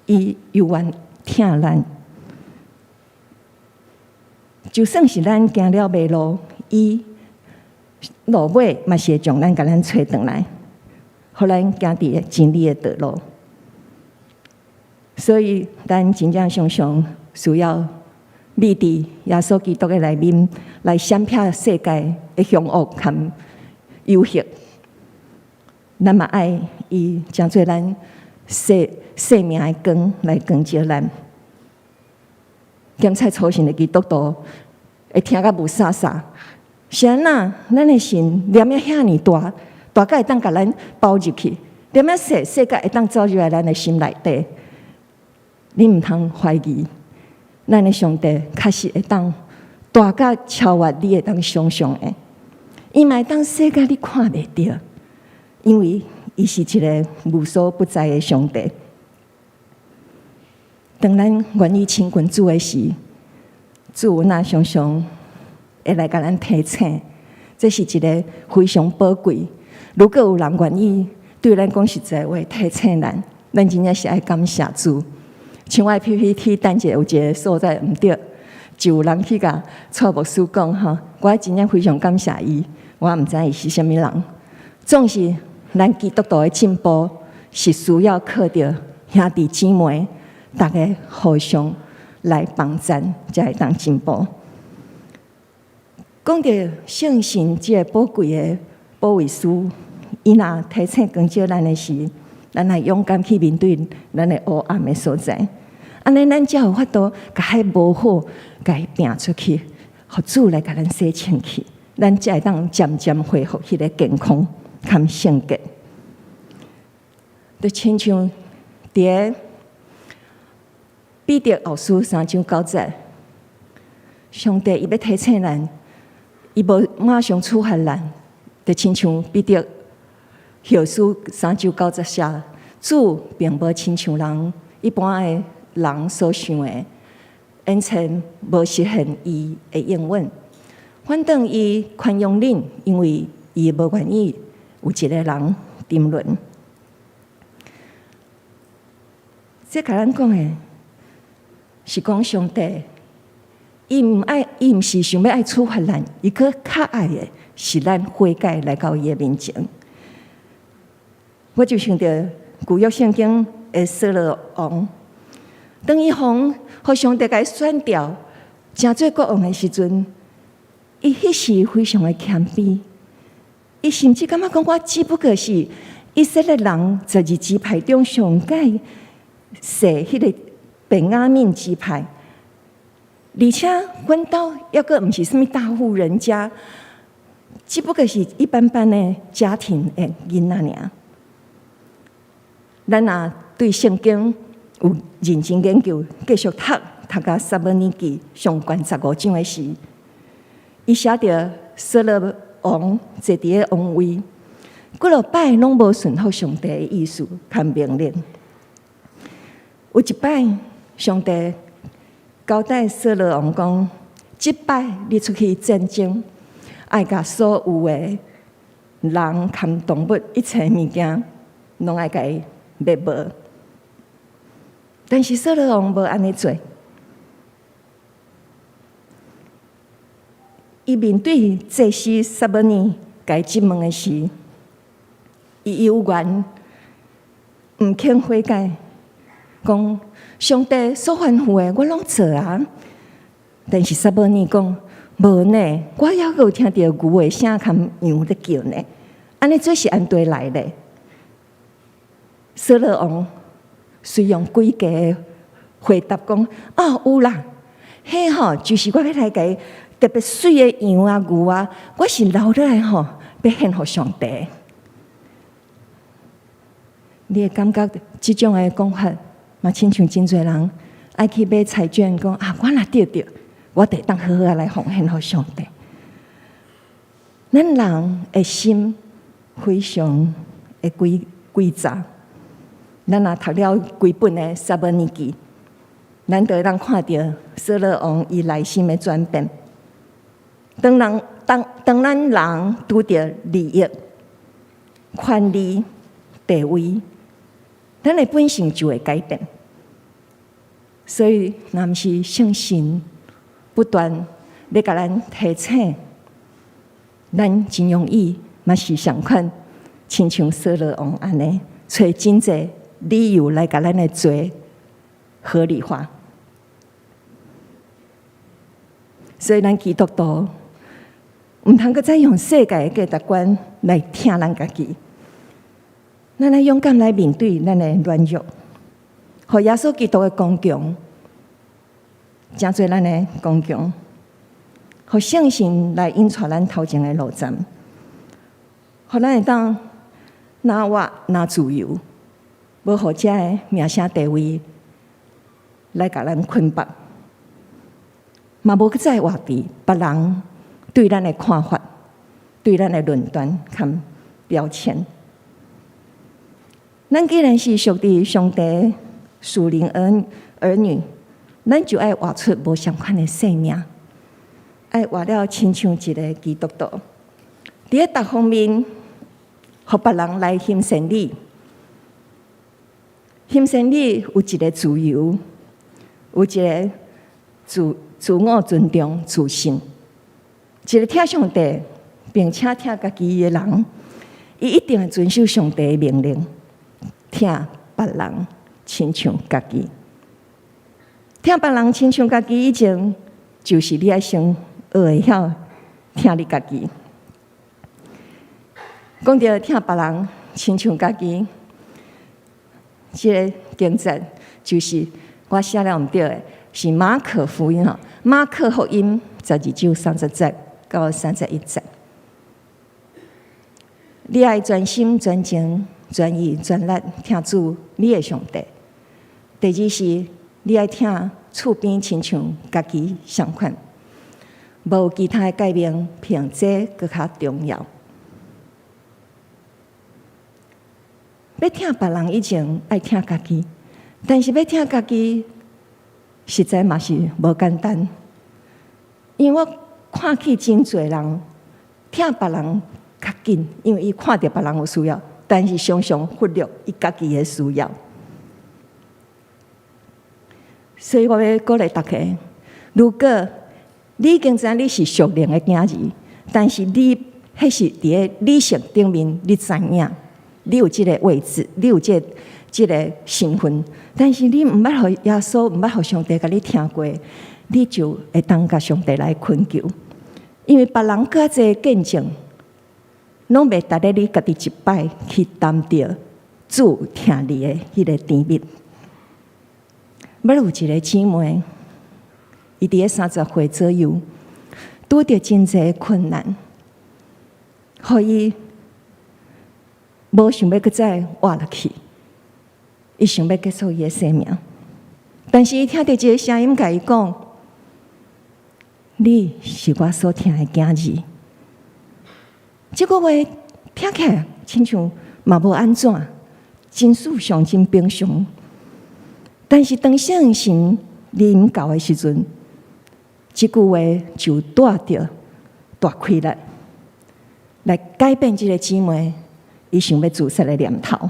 伊猶原疼咱。就算是咱行了迷路，伊落尾嘛是會將咱共咱揣轉來，予咱行佇真理的道路。所以，咱真正常常需要覕佇耶穌基督的內面，來閃避世界的兇惡和誘惑。咱嘛愛伊成做咱生命的光來光照咱。檢測粗心的基督徒會聽甲霧煞煞，是按怎？咱的神念仔遐爾大，大甲會當共咱包入去；念仔細，細甲會當走入來咱的心內底。你毋通懷疑，咱的上帝確實會當大甲超越你會當想象的。伊嘛會當細甲你看袂著，因為伊是一个無所不在的上帝。當咱願意親近主的時，主若常常會來共咱提醒，這是一个非常寶貴。如果有人願意對咱講實在話，提醒咱，咱真正是愛感謝主。像我的 PPT 等者有一个所在毋對，就有人去共蔡牧師講吼，我真正非常感謝伊，我毋知伊是啥物人。總是咱基督徒的進步是需要靠著兄弟姊妹，逐家互相來幫贊，才會當進步。講著聖神這個寶貴的保惠師，伊若提醒光照咱的時，咱愛勇敢去面對咱的黑暗的所在。按呢，咱才有法度共彼無好，共伊摒出去，予主來共咱洗清氣，咱才會當漸漸恢復彼个健康佮聖潔。就親像佇个彼得後書三章九節，上帝伊欲提醒咱，伊無馬上處罰咱，就親像彼得後書三章九節寫，主並無親像人一般的人所想的，延遲無實現伊的應允，反倒伊寬容恁，因為伊無願意有一个人沉淪。這共咱講的是講上帝，伊毋愛，伊毋是想欲愛處罰咱，伊閣較愛的是咱悔改來到伊的面前。我就想著舊約聖經的掃羅王，當伊予上帝共伊選著，成做國王的時陣，伊彼時非常的謙卑，伊甚至感覺講我只不過是以色列人十二支派中上蓋細彼个便雅憫支派，而且阮兜猶閣毋是啥物大戶人家，只不過是一般般的家庭的囡仔爾。咱若對聖經有認真研究，繼續讀讀到撒母耳記上懸十五章的時，伊寫著掃羅王坐佇个王位，幾落擺攏無順服上帝的意思佮命令。有一擺，上帝佮交代掃羅王講：這擺你出去戰爭，愛共所有的人含動物一切物件，攏愛共伊滅無。但是掃羅王無按呢做，伊面對祭司撒母耳共伊質問的時，伊猶原毋肯悔改，講上帝所吩咐的我攏做啊。但是撒母耳講無呢，我猶閣有聽著牛的聲含羊咧叫呢，按呢做是按佗來的？掃羅王隨用詭計回答講：哦，有啦，彼吼就是我欲來共伊特別媠的羊啊牛啊，我是留落來吼，欲獻予上帝。你會感覺這種的講法，嘛親像真濟人愛去買彩券，講啊，我若得著，我就會當好好仔來奉獻予上帝。咱人的心非常的詭詐。咱若讀了規本的《撒母耳記》，咱就會當看著掃羅王伊內心的轉變。當咱人拄著利益、權力、地位，咱的本性就會改變。所以，若毋是聖神不斷咧共咱提醒，咱真容易嘛是仝款，親像掃羅王按呢，揣真濟理由來共咱的罪合理化。所以，咱基督徒毋通閣再用世界的價值觀來疼咱家己，咱愛勇敢來面對咱的軟弱，予耶穌基督的剛強，成做咱的剛強，予聖神來引帶咱頭前的路站，予咱會當若活若自由，無予這个名聲地位來共咱捆綁，嘛無閣再活佇別人對咱的看法、對咱的論斷佮標籤。咱既然是屬佇上帝屬靈兒女，咱就愛活出無仝款的生命，愛活了親像一个基督徒。佇咧逐方面，予別人來欣賞你，欣賞你有一个自由，有一个自我尊重、自信。一个疼上帝並且疼家己的人，伊一定會遵守上帝的命令，疼別人親像家己。疼別人親像家己以前，就是你愛先學會曉疼你家己。講著疼別人親像家己，這个經節就是我寫了毋對的，是馬可福音吼，馬可福音12章30節到31節。你愛全心全情全意全力疼主你的上帝。第二是，你愛疼厝邊親像家己仝款，無其他的誡命比這閣較重要。欲疼別人以前愛疼家己，但是欲疼家己，實在嘛是無簡單。因為我看見真濟人疼別人較緊，因為伊看著別人有需要，但是常常忽略伊家己的需要。所以我欲鼓勵大家，如果你已經知影你是屬靈的囝兒，但是你彼是佇咧理性頂面，你知影，你有這个位置，你有這个身份，但是你毋捌予耶穌，毋捌予上帝共你聽過，你就會當共上帝來懇求，因為別人閣較濟見證，攏袂值得你家己一擺去擔著主疼你的彼个甜蜜。捌有一个姊妹，伊佇咧30歲左右，拄著真濟困難，予伊無想欲閣再活落去，伊想欲結束伊的生命。但是伊聽著一个聲音共伊講：你是我所疼的囝兒。這句話聽起來親像嘛無按怎，真思想真平常。但是當聖神臨到的時陣，這句話就帶著大氣力來改變這个姊妹，伊想欲自殺的念頭。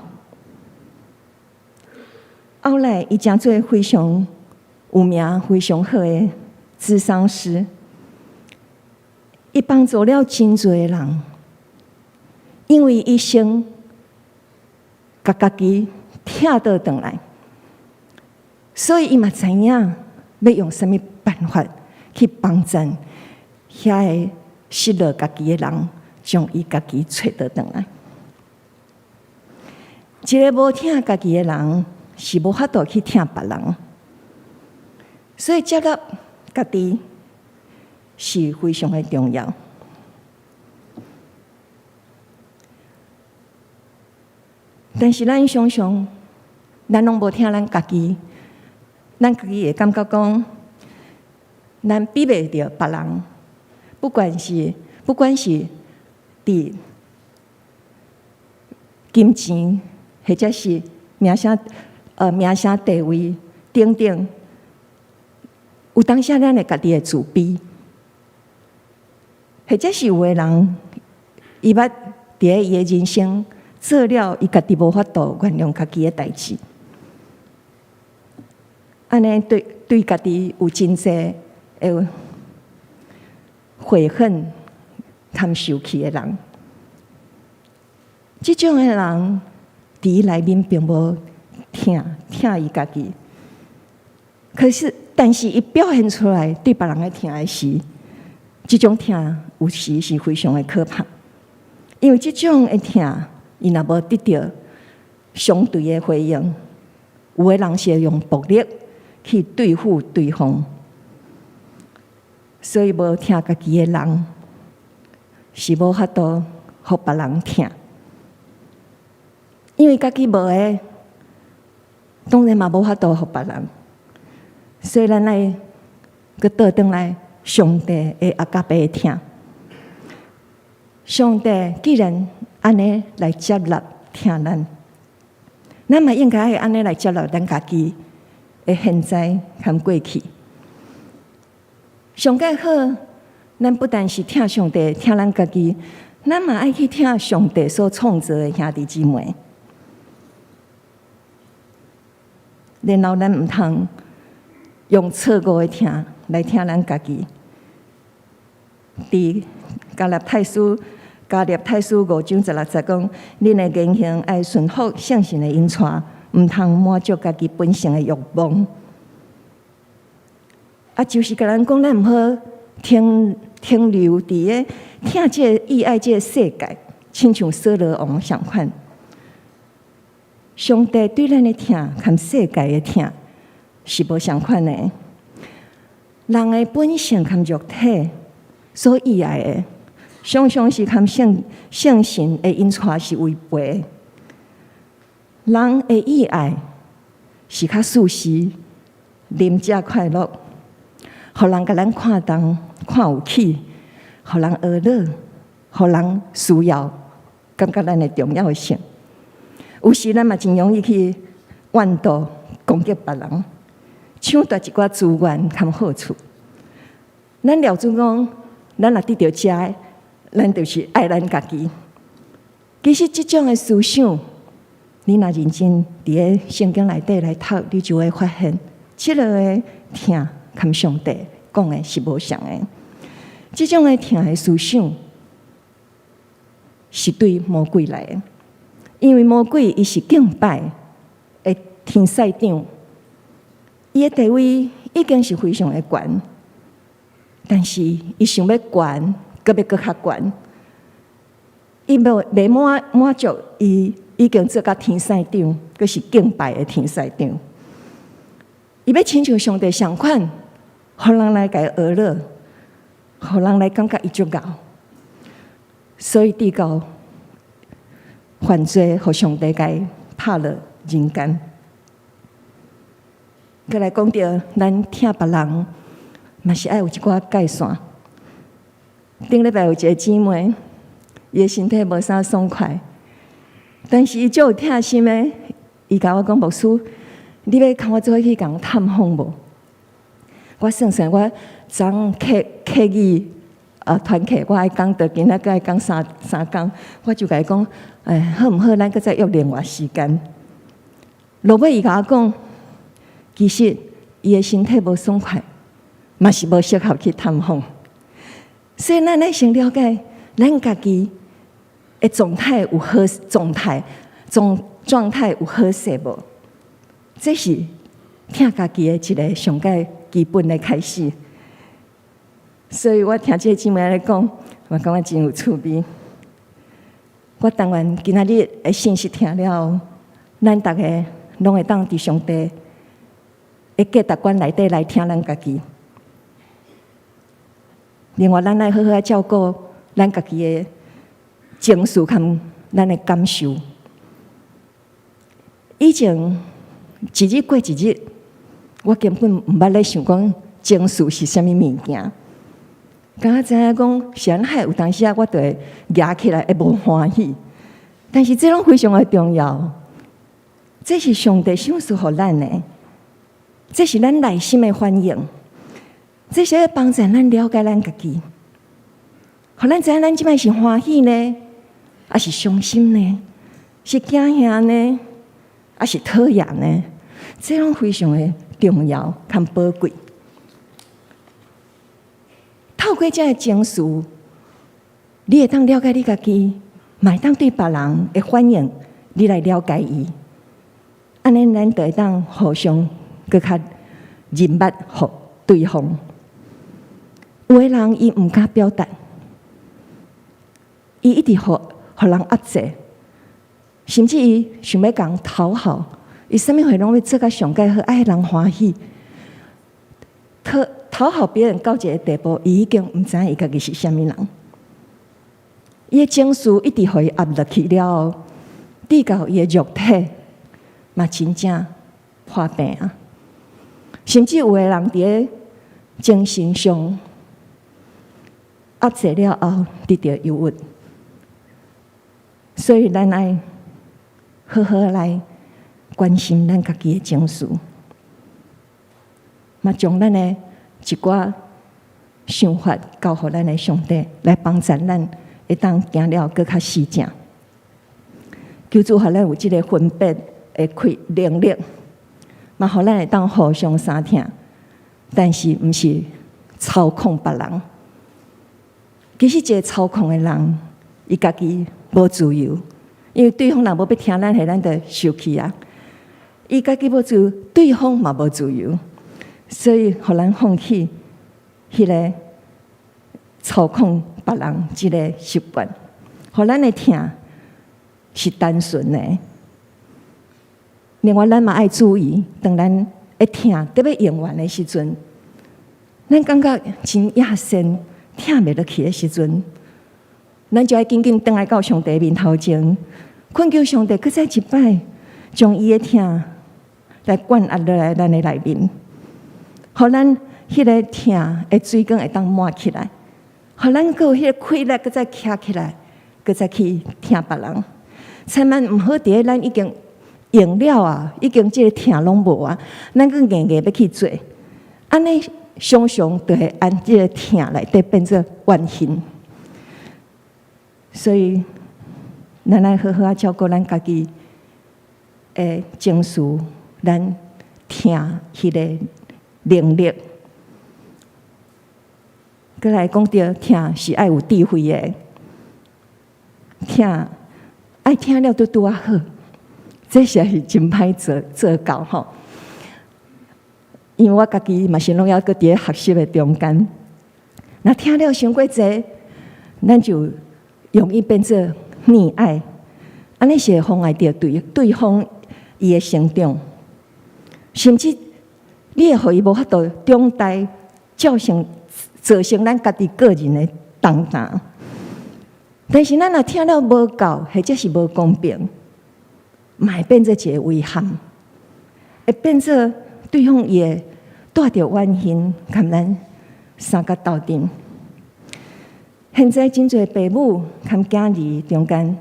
後來，伊成做非常有名、非常好的諮商師，伊幫助了真濟的人，因為伊先共家己疼倒轉來，所以伊嘛知影欲用啥物辦法去幫贊遐個失落家己的人，將伊家己揣倒轉來。一个無疼家己的人，是無法度去疼別人，所以接納家己是非常的重要。但是咱常常，咱攏無疼咱家己，咱家己會感覺講，咱比袂著別人，不管是佇金錢，或者是名聲地位等等，有當時咱會家己會自卑，或者是有的人，伊捌佇咧伊的人生做了伊家己無法度原諒家己的代誌，按呢對家己有真濟的悔恨含受氣的人，這種的人佇伊內面並無疼疼伊家己，可是，但是伊表現出來對別人的疼的時，這種疼有時是非常的可怕，因為這種的疼，伊若無得著相對的回應，有的人是會用暴力去對付對方，所以無疼家己的人是無法度予別人疼，因為家己無的，當然嘛無法度予別人。所以咱愛閣倒轉來，上帝的阿加貝的疼。上帝既然按呢來接納疼咱，咱嘛應該愛按呢來接納咱家己的現在和過去。上蓋好，咱不但是疼上帝，疼咱家己，咱嘛愛去疼上帝所創造的兄弟姊妹。然後咱毋通用錯誤的疼來疼咱家己。佇加拉太書5章16節講，恁的言行愛順服聖神的引帶，毋通滿足家己本性的欲望。啊，就是共咱講，咱毋好停留佇个疼這个意愛這个世界，親像掃羅王仝款。上帝對咱的疼，佮世界的疼是無仝款的。人的本性佮肉體所意愛的，常常是佮聖神的引帶是違背。人的意愛是較舒適、啉食快樂，予人共咱看重、看有起，予人呵咾，予人需要，感覺咱的重要性。有時咱嘛真容易去怨妒、攻擊別人，搶奪一寡資源佮好處。咱了主講，咱若得著這个，咱就是愛咱家己。其實這種的思想，你若認真佇咧聖經內底來讀，你就會發現，這个的疼佮上帝講的是無仝的。這種的疼的思想是對魔鬼來的。因為魔鬼伊是敬拜的天使長，伊的地位已經是非常的懸，但是伊想欲懸，閣欲閣較懸，伊無袂滿足，伊已經做甲天使長，閣是敬拜的天使長，伊欲親像上帝仝款，予人來共伊呵咾，予人來感覺伊足𠢕，所以直到犯罪，予上帝共伊拍落人間。閣來講著，咱疼別人，嘛是愛有一寡界線。頂禮拜有一个姊妹，伊的身體無啥爽快，但是伊足有疼心的，伊共我講，牧師，你欲共我做伙去共探訪無？我算算，我昨客客語啊團契，我愛講到今仔閣愛講三工，我就共伊講，哎，好毋好？咱閣再約另外時間。落尾伊共我講，其實伊的身體無爽快，嘛是無適合去探訪。所以咱愛先了解咱家己的狀態有好狀態，狀態有好勢無？這是疼家己的一個上蓋基本的開始。所以我聽這個姊妹按呢講，我感覺真有趣味。我但願今仔日的信息聽了後，咱逐个攏會當佇上帝的價值觀內底來疼咱家己。另外，咱愛好好仔照顧咱家己的情緒佮咱的感受。以前一日過一日，我根本毋捌咧想講情緒是啥物物件。敢若知影講是按怎，有當時啊，我就會夯起來會無歡喜。但是這攏非常的重要，這是上帝賞賜予咱的，這是咱內心的反應，這是幫助咱了解咱家己，予咱知影咱這擺是歡喜呢，抑是傷心呢？是驚嚇呢，抑是討厭呢？這攏非常的重要佮寶貴。透過這个情緒，你會當了解你家己，嘛會當對別人的反應，你來了解伊。按呢，咱就會當互相閣較認捌予對方。有的人伊毋敢表達，伊一直予人壓制，甚至伊想欲共討好，伊啥物貨攏欲做甲上蓋好，愛予人歡喜。討好別人到一个地步，伊已經毋知影伊家己是啥物人。伊的情緒一直予伊壓落去了後，直到伊的肉體嘛真正破病啊！甚至有的人佇咧精神上壓制了後，得著憂鬱。所以咱愛好好來關心咱家己的情緒，嘛將咱的一寡想法交予咱的上帝來幫助咱，會當行了閣較四正。求主予咱有這个分別的開能力，嘛予咱會當互相相疼，但是毋是操控別人。其實一个操控的人，伊家己無自由，因為對方若無欲聽咱的，咱就受氣啊。伊家己無自由，對方嘛無自由，所以予咱放棄彼个操控別人這个習慣，予咱的疼是單純的。另外，咱嘛愛注意，當咱的疼得欲用完的時陣，咱感覺真厭世，疼袂落去的時陣，咱就愛緊緊轉來到上帝面頭前，懇求上帝閣再一擺，將伊的疼來灌壓落來咱的內面，予咱彼个疼的水管會當滿起來，予咱閣有彼个氣力，閣再徛起來，閣再去疼別人。千萬毋好佇咧咱已經用了啊，已經這个疼攏無啊，咱閣硬硬欲去做，按呢常常就會按這个疼內底變做怨恨。所以，咱愛好好仔照顧咱家己的情緒，咱疼彼个能力。閣來講著疼是愛有智慧的，疼愛疼了拄拄仔好，這實在是真歹做到吼。因為我家己嘛是攏猶閣佇咧學習的中間，若疼了傷過濟，咱就容易變做溺愛，按呢是會妨礙著對方伊的成長，甚至你會予伊無法度長大，造成咱家己個人的重擔。但是咱若疼了無夠，或者是無公平，嘛會變做一个遺憾，會變做對方伊會帶著怨恨，共咱相佮鬥陣。現在真濟爸母佮囝兒中間，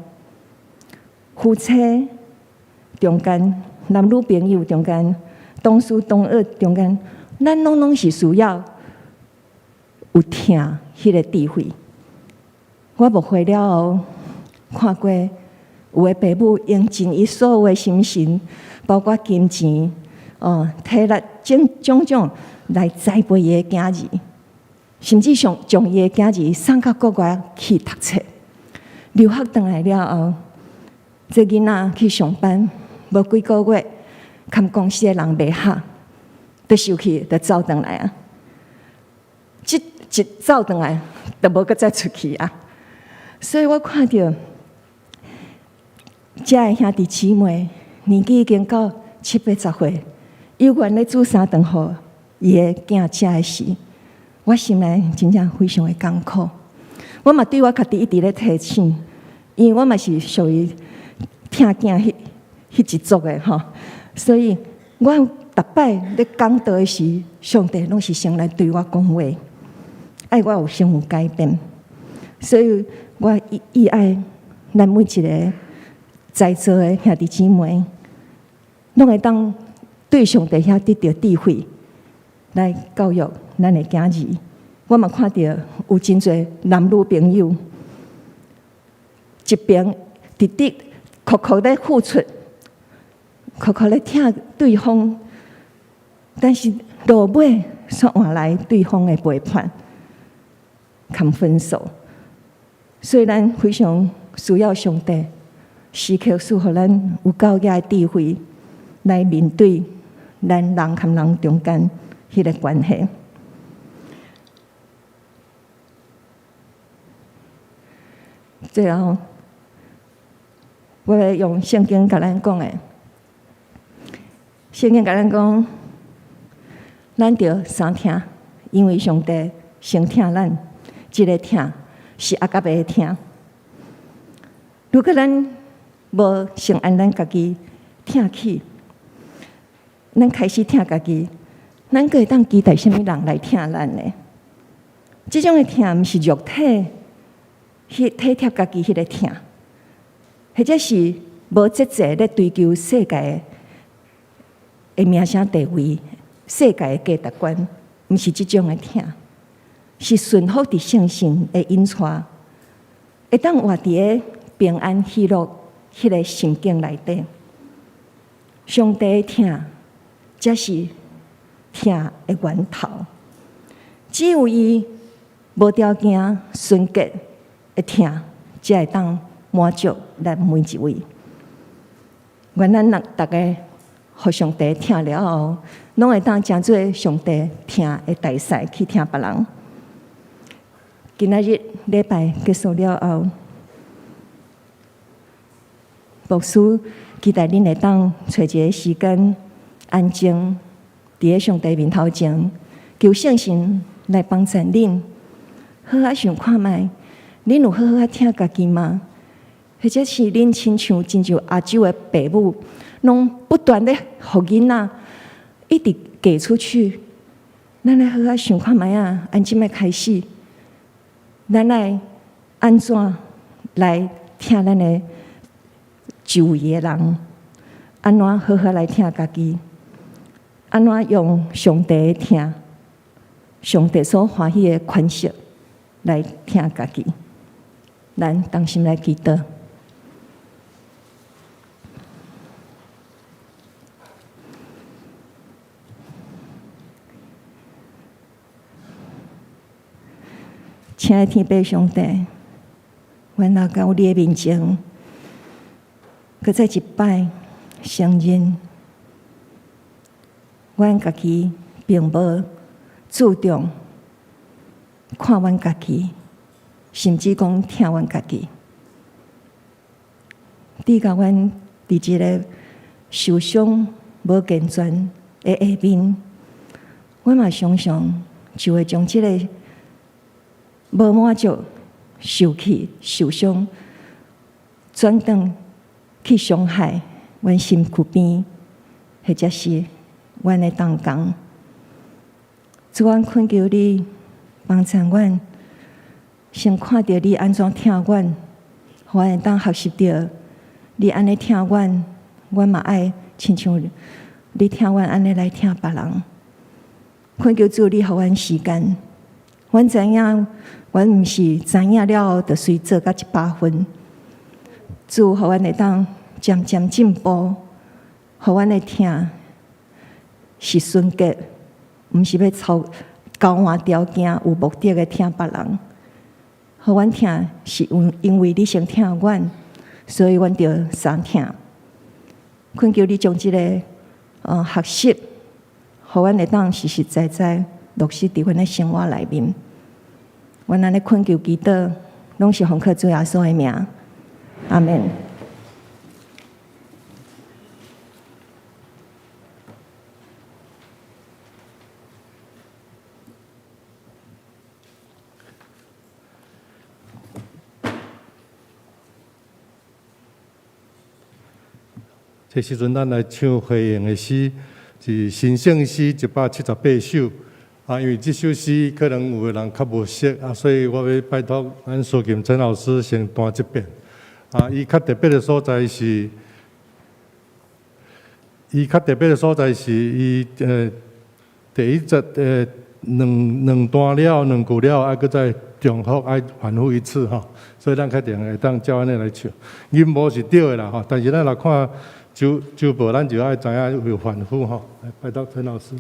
夫妻中間，男女朋友中間，同事同學中間，攏咱攏攏是需要有疼彼个智慧。我牧會了後，看過有的爸母用盡伊所有的心神，包括金錢、體力，種種種來栽培伊的囝兒，甚至上將伊的囝兒送到國外去讀冊。留學轉來了後，這囡仔去上班，無幾個月，佮公司的人袂合，就受氣，就走轉來啊！這一走轉來，就無閣再出去啊！所以我看著遮的兄弟姊妹，年紀已經到七八十歲，猶原咧煮三頓予伊的囝食的時，我心內真正非常的艱苦。我嘛對我家己一直咧提醒，因為我嘛是屬於疼囝彼一族的吼，所以我逐擺咧講道的時，上帝攏是先來對我講話，愛我有先有改變，所以我意愛咱每一個在座的兄弟姊妹，攏會當對上帝遐得著智慧來教育咱的囝兒。我嘛看著有真濟男女朋友，一邊直直苦苦咧付出，苦苦咧疼對方，但是落尾煞換來對方的背叛，共分手。所以咱非常需要上帝時刻賜予咱有夠額的智慧，來面對咱人佮人中間彼個關係。最後，我欲用聖經共咱講的，聖經共咱講，咱著三疼，因為上帝先疼咱，這个疼是阿甲伯的疼。如果咱無先按咱家己疼起，咱開始疼家己，咱閣會當期待啥物人來疼咱呢？這種的疼毋是肉體去體貼家己彼个疼，或者是無節制咧追求世界的名聲地位、世界的價值觀，毋是這種的疼，是順服佇聖神的引帶，會當活佇个平安喜樂彼个心境內底。上帝的疼，才是疼的源頭。只有伊無條件、純潔的疼，才會當滿足咱每一位。願咱人逐家予上帝疼了後，攏會當成做上帝疼的大使去疼別人。今仔日禮拜結束了後，牧師期待恁會當揣一个時間安靜，佇咧上帝面頭前，求聖神來幫助恁，好好想看覓，恁有好好仔疼家己嗎？或者是恁親像親像亞洲的爸母，攏不斷咧予囡仔一直給出去。咱來好好想看覓仔，按這擺開始，咱愛按怎來疼咱的周圍的人？按怎好好來疼家己？按怎用上帝的疼、上帝所歡喜的款式來疼家己？咱同心來祈禱。親愛的天父上帝，阮來到你的面前，閣再一擺承認，阮家己並無注重看阮家己，甚至講疼阮家己。你共阮佇這个受傷無健全的下面，阮嘛常常就會將這个無滿足、受氣、受傷，轉轉去傷害阮身軀邊，或者是阮的同工。主，阮懇求你幫助阮，先看著你按怎疼阮，予阮會當學習著你按呢疼阮，阮嘛愛親像你疼阮按呢來疼別人。懇求主，你予阮時間。阮知影，阮毋是知影了後就隨做甲100分。主，予阮會當漸漸進步，予阮的疼是純潔，毋是欲湊交換條件、有目的的疼別人。予阮疼是因為你先疼阮，所以阮著相疼。懇求你將這個學習，予阮會當實實在在落實佇阮的生活內面。阮按呢懇求祈禱，攏是奉靠主耶穌的名。阿們。這時陣，咱來唱回應的詩，是神聖詩178首。啊，因為這首詩可能有的人較無熟啊，所以我欲拜託咱蘇琴陳老師先彈一遍。啊，伊較特別的所在是，伊第一節兩段了，兩句了，愛閣再重複，愛反覆一次吼。所以咱較定會當照按呢來唱。音無是對的啦吼，但是咱若看周報，咱就愛知影有反覆吼。來，拜託陳老師。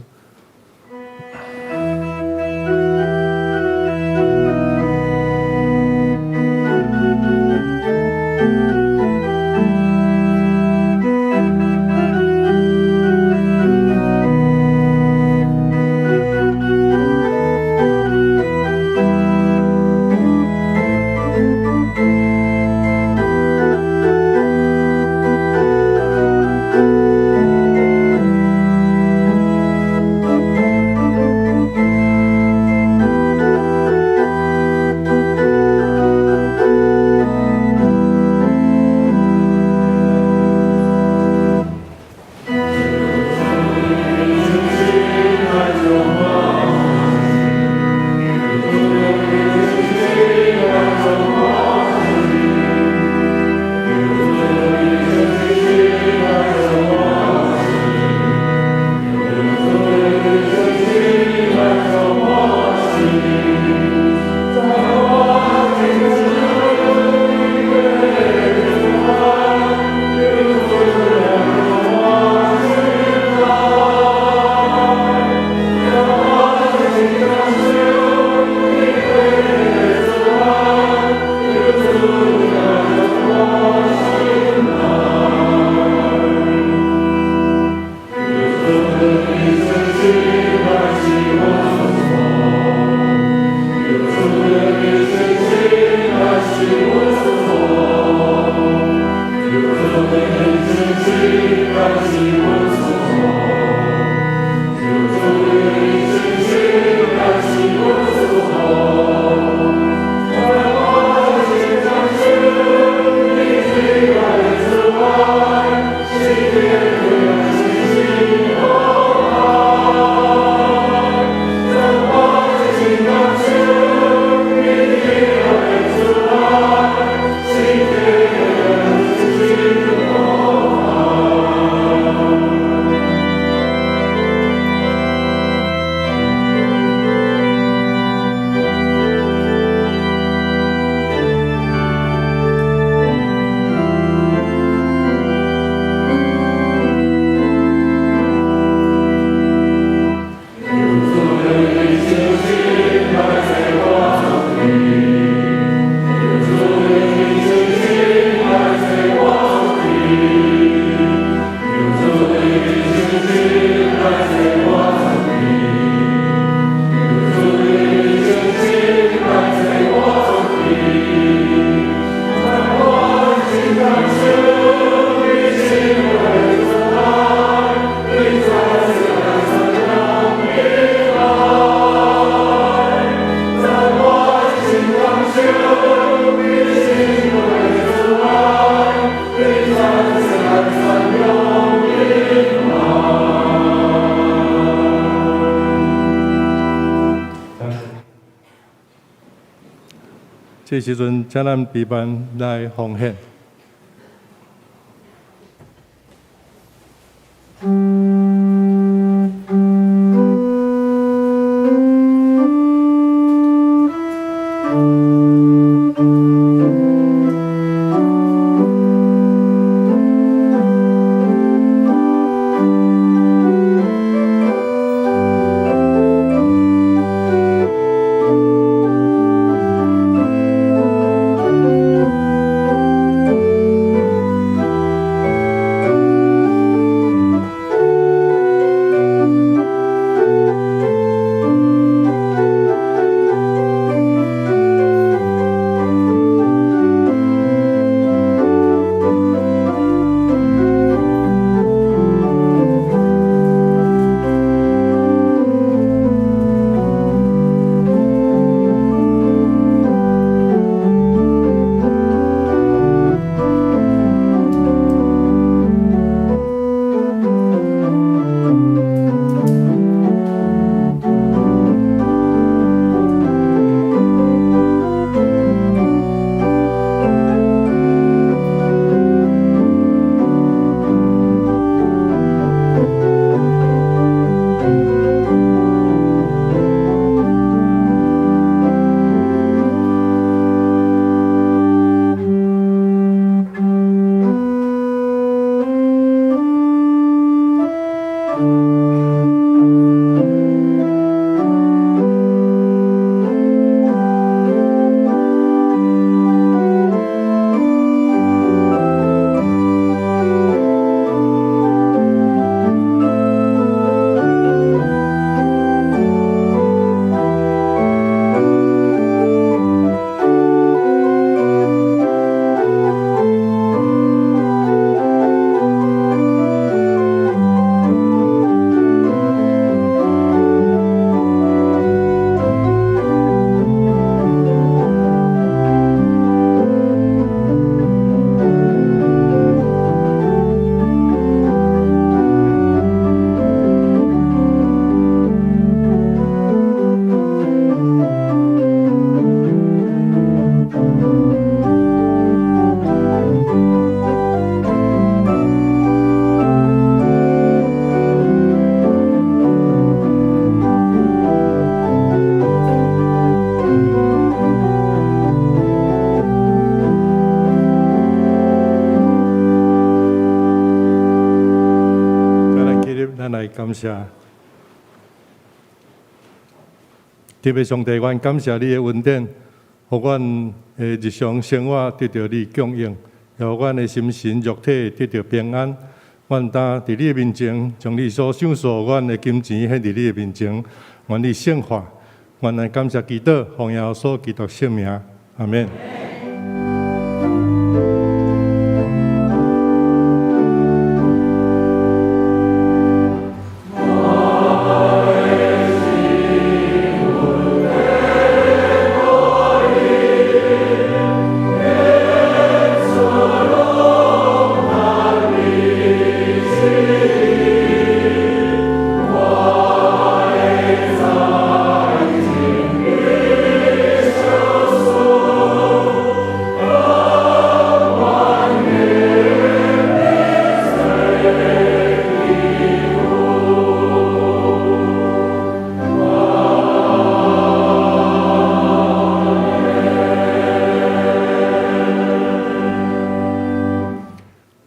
這時陣，請咱彼班來奉獻。感謝。特別上帝，阮感謝你的恩典，予阮的日常生活得著你供應，予阮的心神肉體得著平安。阮當佇你的面前，將你所賞賜阮的金錢獻佇你的面前，願你聖化。阮來感謝祈禱，奉耶穌基督聖名，阿們。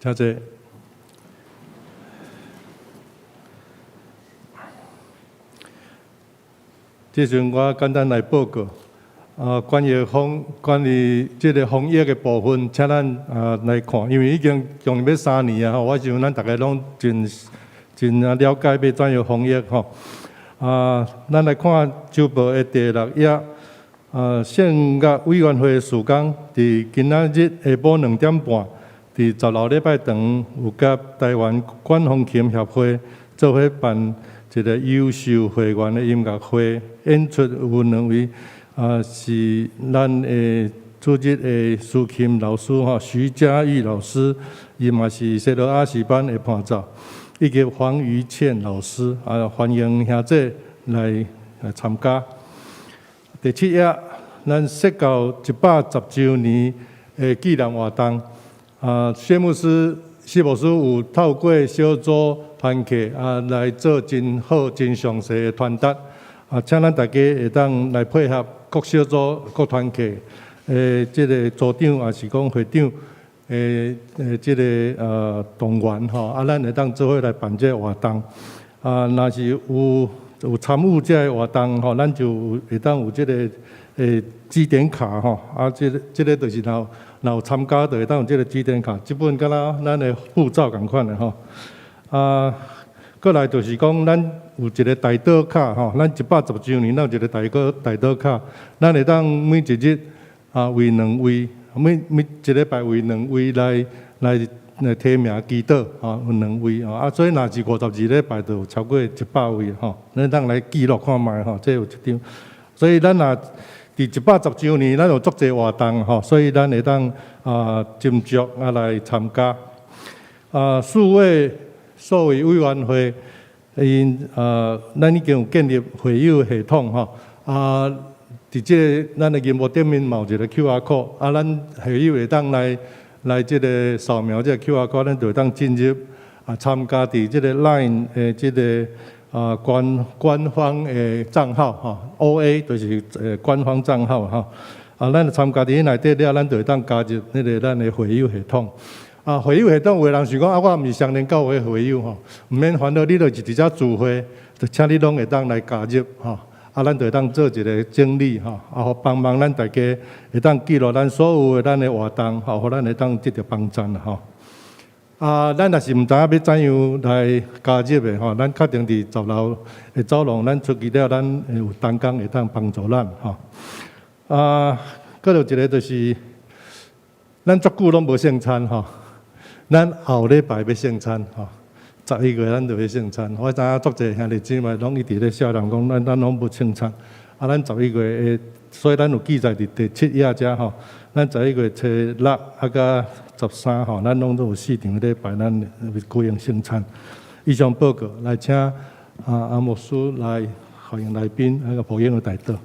請坐。這陣我簡單來報告，關於這个防疫的部分，請咱來看，因為已經將欲3年啊，吼，我想咱逐家攏真真了解欲怎樣防疫吼。咱來看週報的第六頁，聖樂委員會事工佇今仔日下晡2點半，佇十六禮拜堂有佮臺灣管風琴協會做伙辦一个優秀會員的音樂會演出，有兩位是咱的主日的司琴老師吼，徐嘉玉老師，伊嘛是西羅亞詩班的伴奏，以及黃瑜倩老師，歡迎兄姊來參加。第七頁，咱釋教110週年的紀念活動。謝牧師、謝牧師有透過小組團契來做真好、真詳細的傳達。請咱大家會當來配合各小組、各團契的這个組長，抑是講會長的這个動員吼，咱會當做伙來辦這个活動。若是有參與這个活動吼，咱就會當有這个積點卡吼，這个就是若有參加，就會當有這个積點卡。這本敢若咱的護照仝款的吼。過來就是講，咱有一个代禱卡吼，咱110週年，咱有一个代禱卡，咱會當每一日為兩位，每一禮拜為兩位來提名祈禱吼，有兩位吼，所以若是52禮拜，就有超過100位吼，咱當來記錄看覓吼，這有一張。所以咱若佇110週年，咱有足濟活動吼，所以咱會當斟酌來參加。數位數位委員會，𪜶咱已經有建立會友系統吼，佇這个咱的螢幕頂面嘛有一个 QR code，咱會友會當來這个掃描這个 QR code，咱就會當進入參加佇這个 LINE 的這个官方的帳號吼，OA 就是官方帳號吼，咱參加佇彼內底了，咱就會當加入彼个咱的會友系統。會友系統有的人想講我毋是雙連教會會友吼，毋免煩惱，你就是佇遮聚會，就請你攏會當來加入吼。咱就會當做一个整理吼，予幫忙咱大家會當記錄咱所有的咱的活動，吼，予咱會當得著幫贊吼。咱若是毋知影欲怎樣來加入的吼，咱確定佇十樓的走廊，咱出去了，咱會有同工會當幫助咱吼。閣有一个就是，咱足久攏無聖餐吼，咱後禮拜欲聖餐吼，11月咱就欲聖餐。我知影足濟兄弟姊妹攏一直咧笑人講，咱攏無聖餐。咱十一月的，所以咱有記載佇第七頁遮吼。咱十一月初六佮13吼，咱攏都有四場禮拜，咱欲舉行聖餐。以上報告，來請阿牧師來歡迎來賓，佮普英的代禱。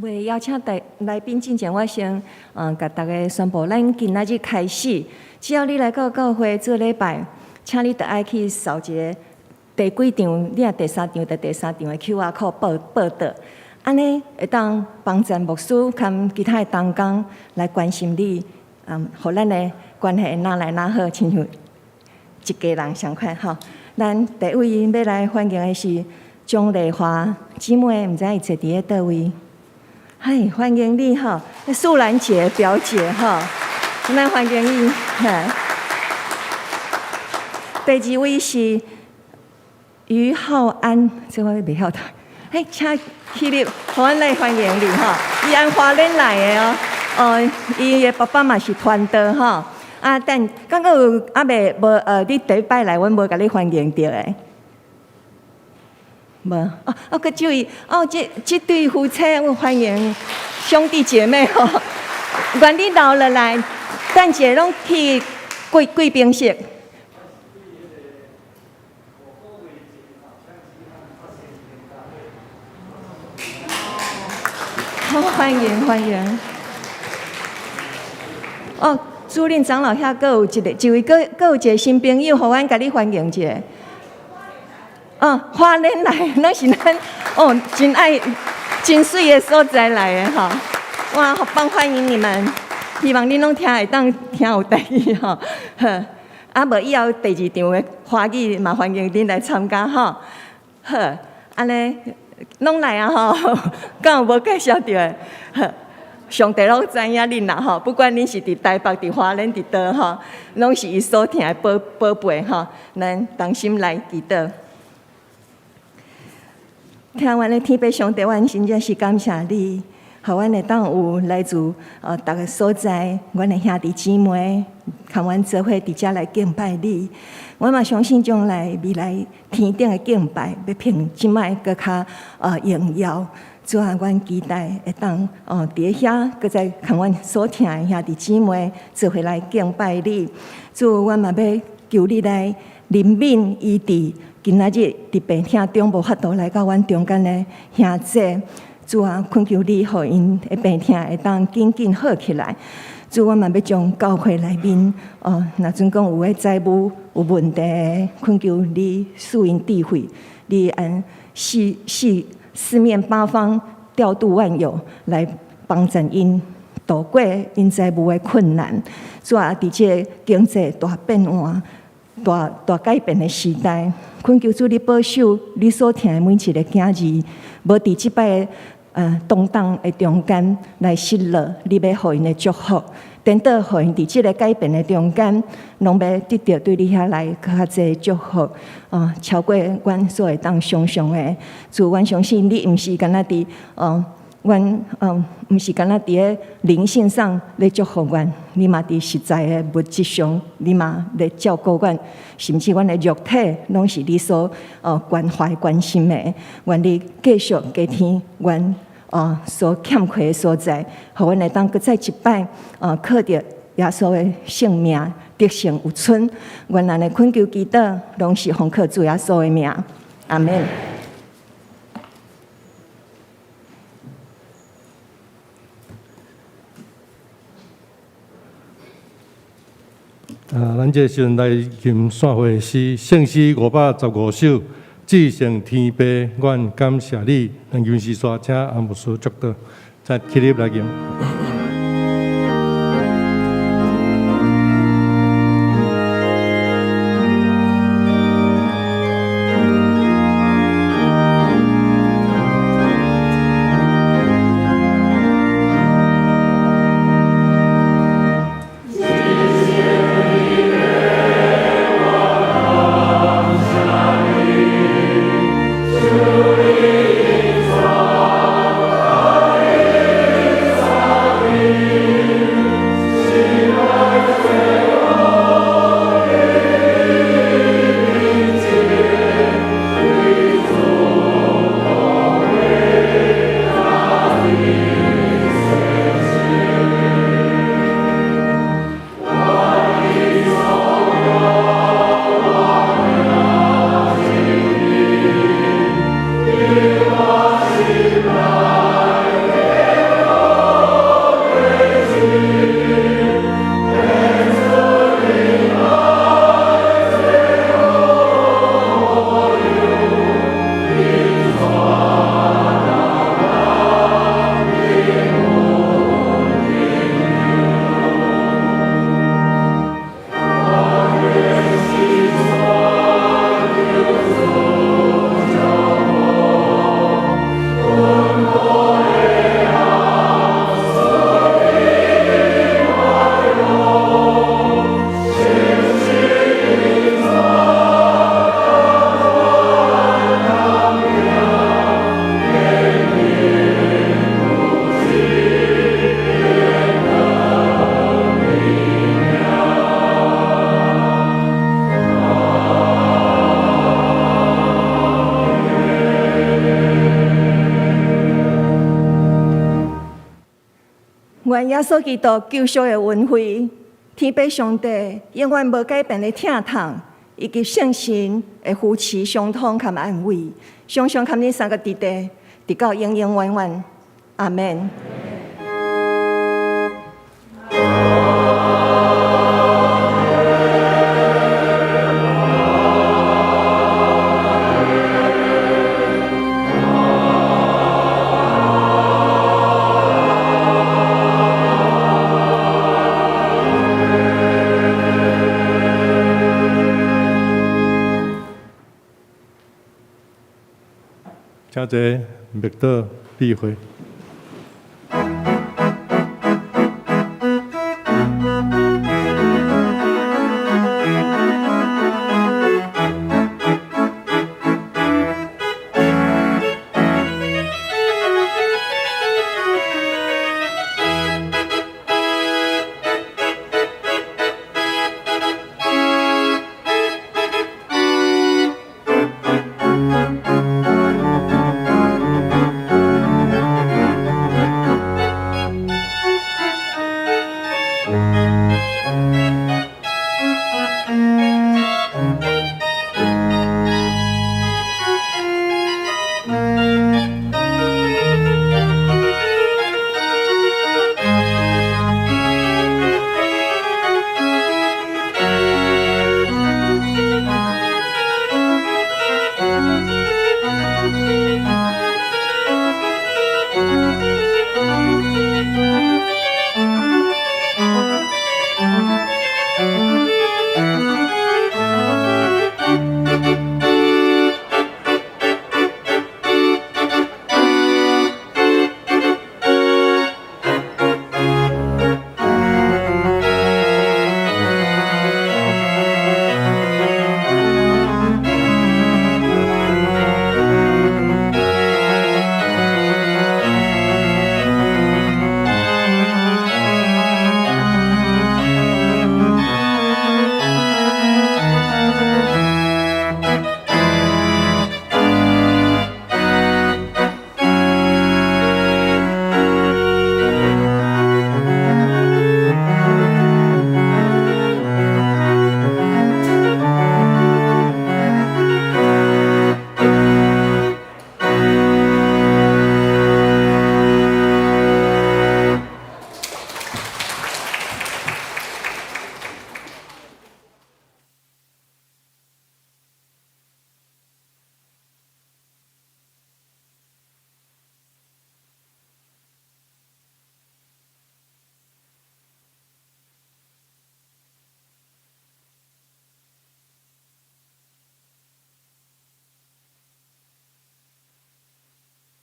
未邀請大來賓進前，我先共大家宣布，咱今仔日開始，只要你來到教會做禮拜，請你著愛去掃一个第幾場，你若第三場，就第三場的 QR code 報到，按呢會當幫贊牧師佮其他的同工來關心你，予咱的關係若來若好，親像一家人相款吼。咱第一位欲來歡迎的是張麗華姊妹，毋知伊坐佇咧佗位？嗨，歡迎你吼，素蘭姐表姐吼，咱歡迎伊。第二位是余浩安，這我袂曉讀。嘿，請起立，予阮來歡迎你吼。伊按花蓮來的哦，哦，伊的爸爸嘛是傳道吼。啊，但敢閣有猶未無？你第一擺來，阮無共你歡迎著的。無，哦哦，閣注意，哦，這對夫妻，我歡迎兄弟姐妹吼。願你留落來，等一下攏去貴貴賓室。好，歡迎歡迎。哦，主任長老遐閣有一個，一位閣閣有一個新朋友，予阮共你歡迎一下。哦，花蓮來，攏是咱哦，真愛真媠的所在來的吼。哇，好棒，歡迎你們！希望恁攏聽會當聽有台語吼。好，啊無以後第二場的華語嘛，歡迎恁來參加吼。好，按呢攏來啊吼，敢有無介紹著的？好，上帝攏知影恁啦吼，不管恁是佇台北、佇花蓮、佇佗吼，攏是伊所疼的寶寶貝吼。咱同心來祈禱。疼阮的天父上帝，阮真正是感謝你，予阮會當有來自逐个所在，阮的兄弟姊妹，共阮做伙佇遮來敬拜你。我嘛相信將來未來天頂的敬拜，欲比這擺閣較榮耀。主啊，阮期待會當佇遐，閣再共阮所疼的兄弟姊妹做伙來敬拜你。主，阮嘛欲求你來憐憫醫治今仔日佇病痛中無法度來到阮中間的兄姐。主啊，懇求你，予𪜶的病痛會當緊緊好起來。主，阮嘛欲將教會內面，哦，若準講有的財務有問題，懇求你賜𪜶智慧，你按四四四面八方調度萬有來幫助𪜶度過𪜶財務的困難。主啊，佇這个經濟大變換、大大改變的時代，懇求主你保守你所疼的每一个囝兒，無佇這擺動盪的中間來失落，你欲予𪜶的祝福，顛倒予𪜶佇這个改變的中間，攏欲得著對你遐來閣較濟祝福，哦，超過阮所會當想像的。主，阮相信你毋是干焦佇哦，阮毋是干焦佇咧靈性上咧祝福阮，你嘛佇實在的物質上，你嘛咧照顧阮，甚至阮的肉體，攏是你所關懷關心的。願你繼續加添阮所欠缺的所在，予阮會當閣再一擺，靠著耶穌的聖名得勝有剩。阮按呢懇求祈禱，攏是奉靠主耶穌的名，阿門。啊，咱這時陣來吟散會詩，聖詩515首，至聖天父，阮感謝你。咱吟詩煞請阿牧師祝禱，再起立來吟。主。願耶穌基督救贖的恩惠，天父上帝永遠無改變的疼痛，以及聖神的扶持、相通佮安慰，常常佮恁三個弟弟，直到永永遠遠。阿門。請坐，默禱閉會。